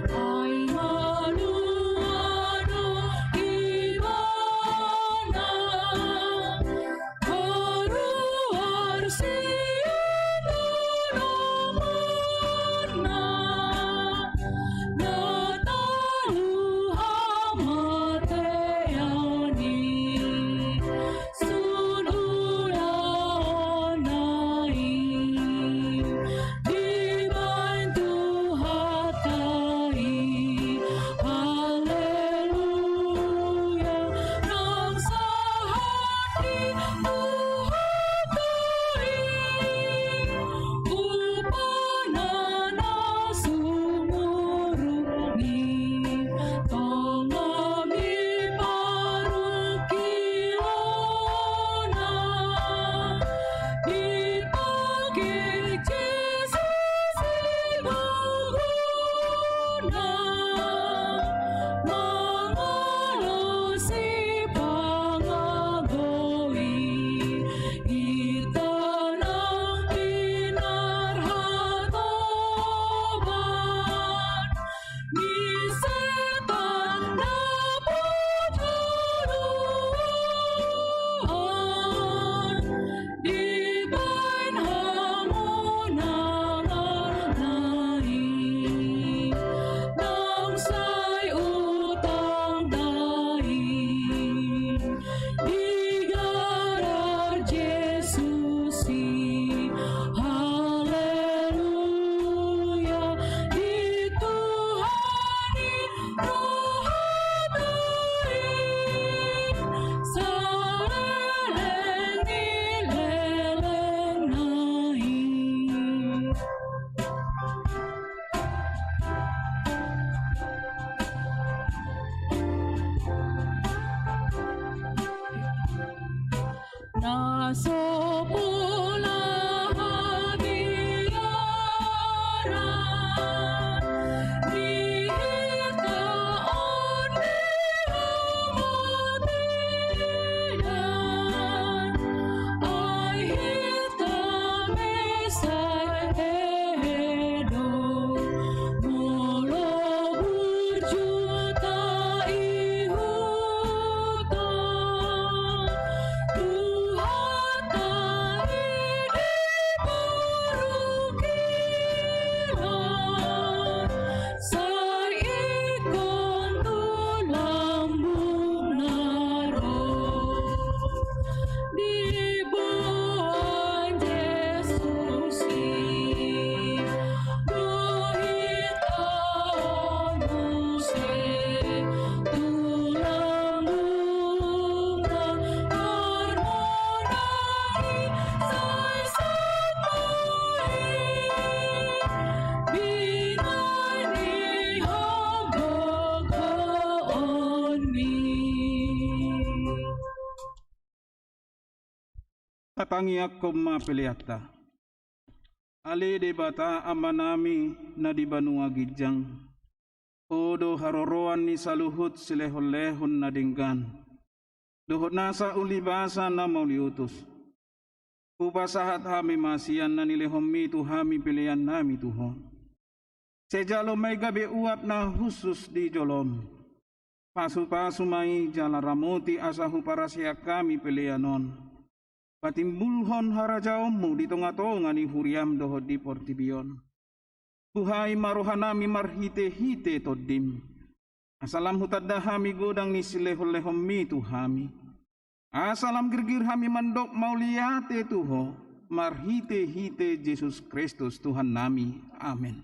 ai malua do Ibana. Haruar sian tano marna, na talu hamatean i, sun ulaonna i, dibahen Tuhanta i. Haleluya, nang sahat di Tuhanta i, upana na sumurung i, tong ma parungkilona. Dipangke Jesus i gogona, mangolosi pangago i, hita nang pinarhatoban ni setan dapot haluaon, dibahen hamonanganna i, nang sai utangta i. Digarar Jesus i. Haleluya, di Tuhan i rohanta i, saleleng ni lelengna i. Na so pola habiaran ni hita on di hamutean, ai hita masa hehe do, molo burju ta ihuthon Tuhanta i di parungkilon, sai ingkon tu lambungna ro. Diboan Jesus i do hita muse tu lambungna, parmonang i sai sahat ma i, binahen ni hagogoonmi. Tatangianghon ma peleanta. Ale Debata Amanami na di banua ginjang, Ho do haroroan ni saluhut silehonlehon na denggan dohot nasa ulibasa na mauliutus. Hupasahat hami ma sian na nilehonmi tu hami pelean nami tu Ho. Sai jalo ma i gabe uap na hushus di jolom. Pasupasu ma i jala ramoti asa huparaseak hami pelean on patimbulhon harajaonmu di tongatonga ni huriam dohot di portibi on. Buhai ma rohanami marhitehite Tondim, asa lam hutanda hami godang ni silehonlehonmi tu hami, asa lam girgir hami mandok mauliate tu Ho, marhitehite Jesus Kristus Tuhannami. Amen.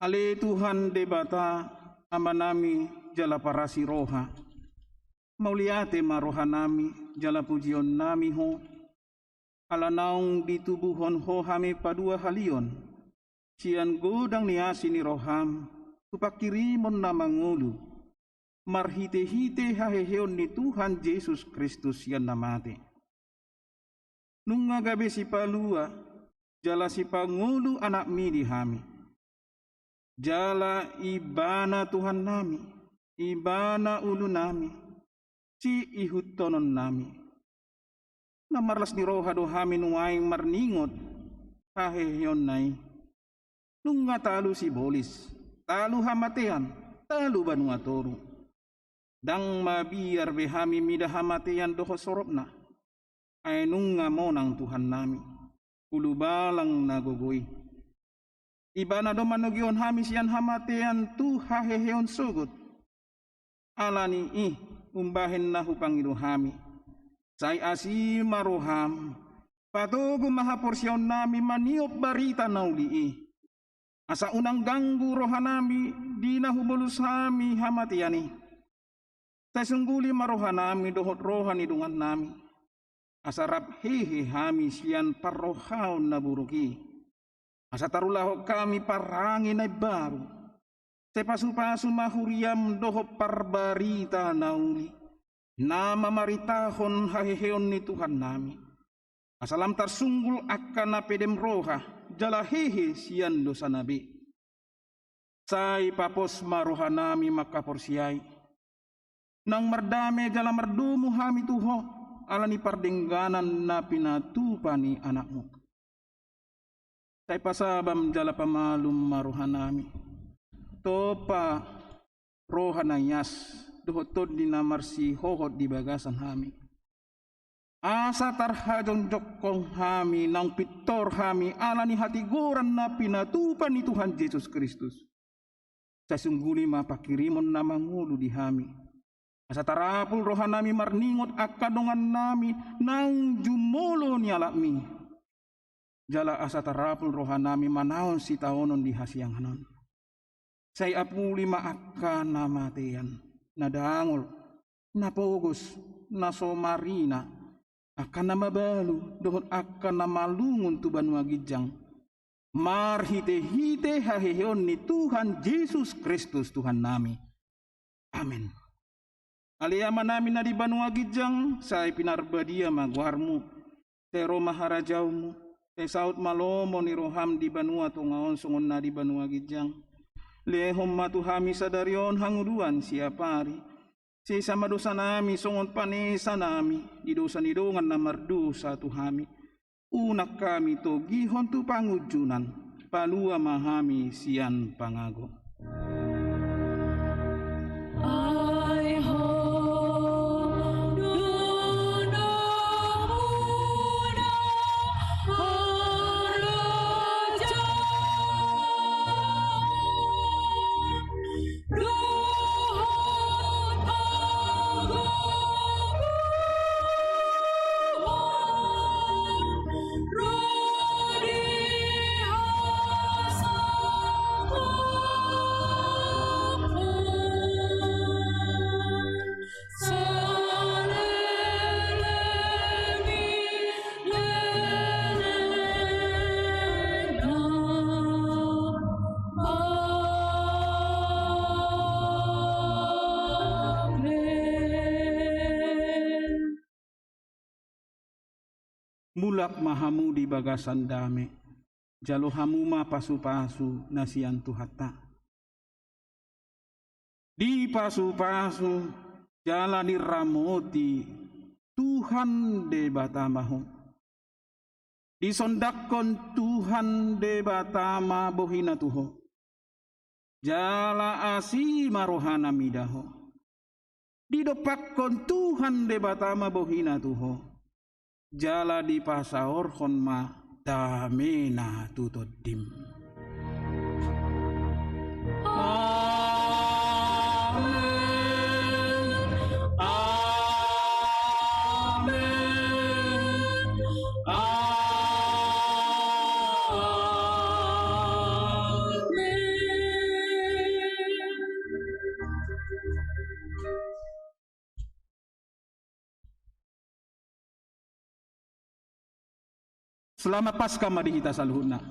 Ale Tuhan Debata, Amanami jala parasi roha, mauliate ma rohanami jala pujionnami Ho, ala naung ditubuhon Ho hami paduahalion sian godang ni asi ni roham tu pangkirimon na mangolu, marhitehite haheheon ni Tuhan Jesus Kristus sian na mate. Nunga gabe sipalua jala sipangolu Anakmi di hami. Jala Ibana Tuhannami, Ibana ulunami, siihuthononnami. Na marlas ni roha do hami nuaeng marningot haheheonna i. Nunga talu sibolis, talu hamatean, talu banua toru. Ndang mabiar be hami mida hamatean dohot soropna. Ai nunga monang Tuhannami, ulubalang na gogo i. Ibana do manogihon hami sian hamatean tu haheheon sogot. Ala ni i, umbahen na hupangido hami, sai asi ma roham, patogu ma haporseaonnami maniop barita na uli i. Asa unang ganggu rohanami di na hubolus hami hamatean i. Sai sungguli ma rohanami dohot roha ni dongannami, asa rap hehe hami sian parrohaon na buruk i. Asa tarulahon hami parange na imbaru. Sai pasupasu ma huriam dohot parbarita na uli, na mamaritahon haheheon ni Tuhannami. Asa lam tarsunggul angka na pedem roha jala hehe sian dosana be. Sai papos ma rohanami mangkaporseai. Nang mardame jala mardomu hami tu Ho, ala ni pardengganan na pinatupa ni Anakmu. Sai pasabam jala pamalum ma rohanami. Tompa roha na ias, dohot tondi na marsihohot di bagasan hami. Asa tarhajongjongkon hami, naung pintor hami, ala ni hatigoran na pinatupa ni Tuhan Jesus Kristus. Sai sungguli ma pangkirimon na mangolu di hami. Asa tarapul rohanami marningot angka dongannami naung jumolo nialapmi. Jala asa tarapul rohanami manaon sitaonon di hasiangan on. Sai apuli ma angka na matean, na dangol, na pogos, na so marina, angka na mabalu, dohot angka na malungun tu banua ginjang. Marhitehite haheheon ni Tuhan Jesus Kristus Tuhannami. Amen. Ale Amanami na di banua ginjang, sai pinarbadia ma goarmu. Sai ro ma harajaonmu. Sai saut ma lomo ni roham di banua tonga on songon na di banua ginjang. Lehon ma tu hami sadari on hanguduan siapari. Sesa ma dosanami songon panesanami di dosa ni dongan na mardosa tu hami. Unang hami togihon tu pangunjunan, palua ma hami sian pangago. Mulak ma hamu di bagasan dame, jalo hamu ma pasupasu na sian Tuhanta. Dipasupasu jala diramoti Tuhan Debata ma ho. Disondangkon Tuhan Debata ma bohina tu ho. Jala asi ma rohana mida ho. Didompakkon Tuhan Debata ma bohina tu ho. Jala dipasaorhon ma damena tu tondim. Amen. Amen. Amen. Selamat Paskah ma di hita saluhutna.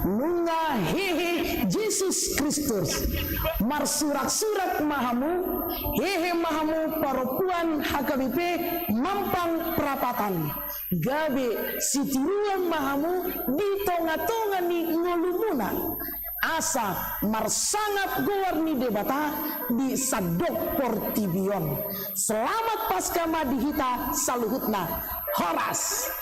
Nunga hehe Jesus Kristus, marsurak-surak ma hamu, hehe ma hamu parompuan H K B P Mampang Prapatan, gabe sitiruon ma hamu di tonga-tonga ni ngolumuna, asa marsangap goar ni Debata di sandok portibi on. Selamat Paskah ma di hita saluhutna. Horas.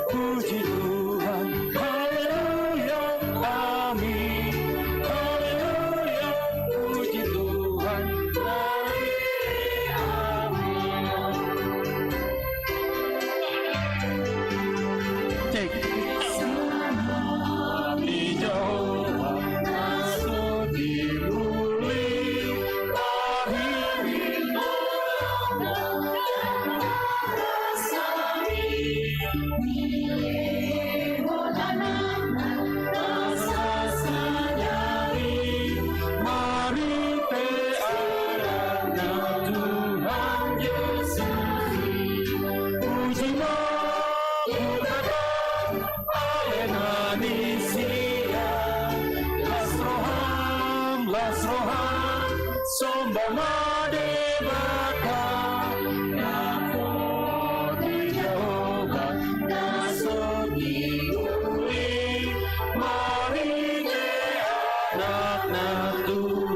Puji Tuhan, haleluya, amin. Haleluya, puji Tuhan, haleluya, amin. Cek. Di Jahowa na so diuli, pahiri murana na rasani. Ni Jahowa na sasadari, marhite aranna Tuhan Jesus i. Puji ma Tuhan, ale na ni sia, las roham, las roham, somba ma Debata. Nangkok di Jahowa na so diuli, marhite Anakna Tuhan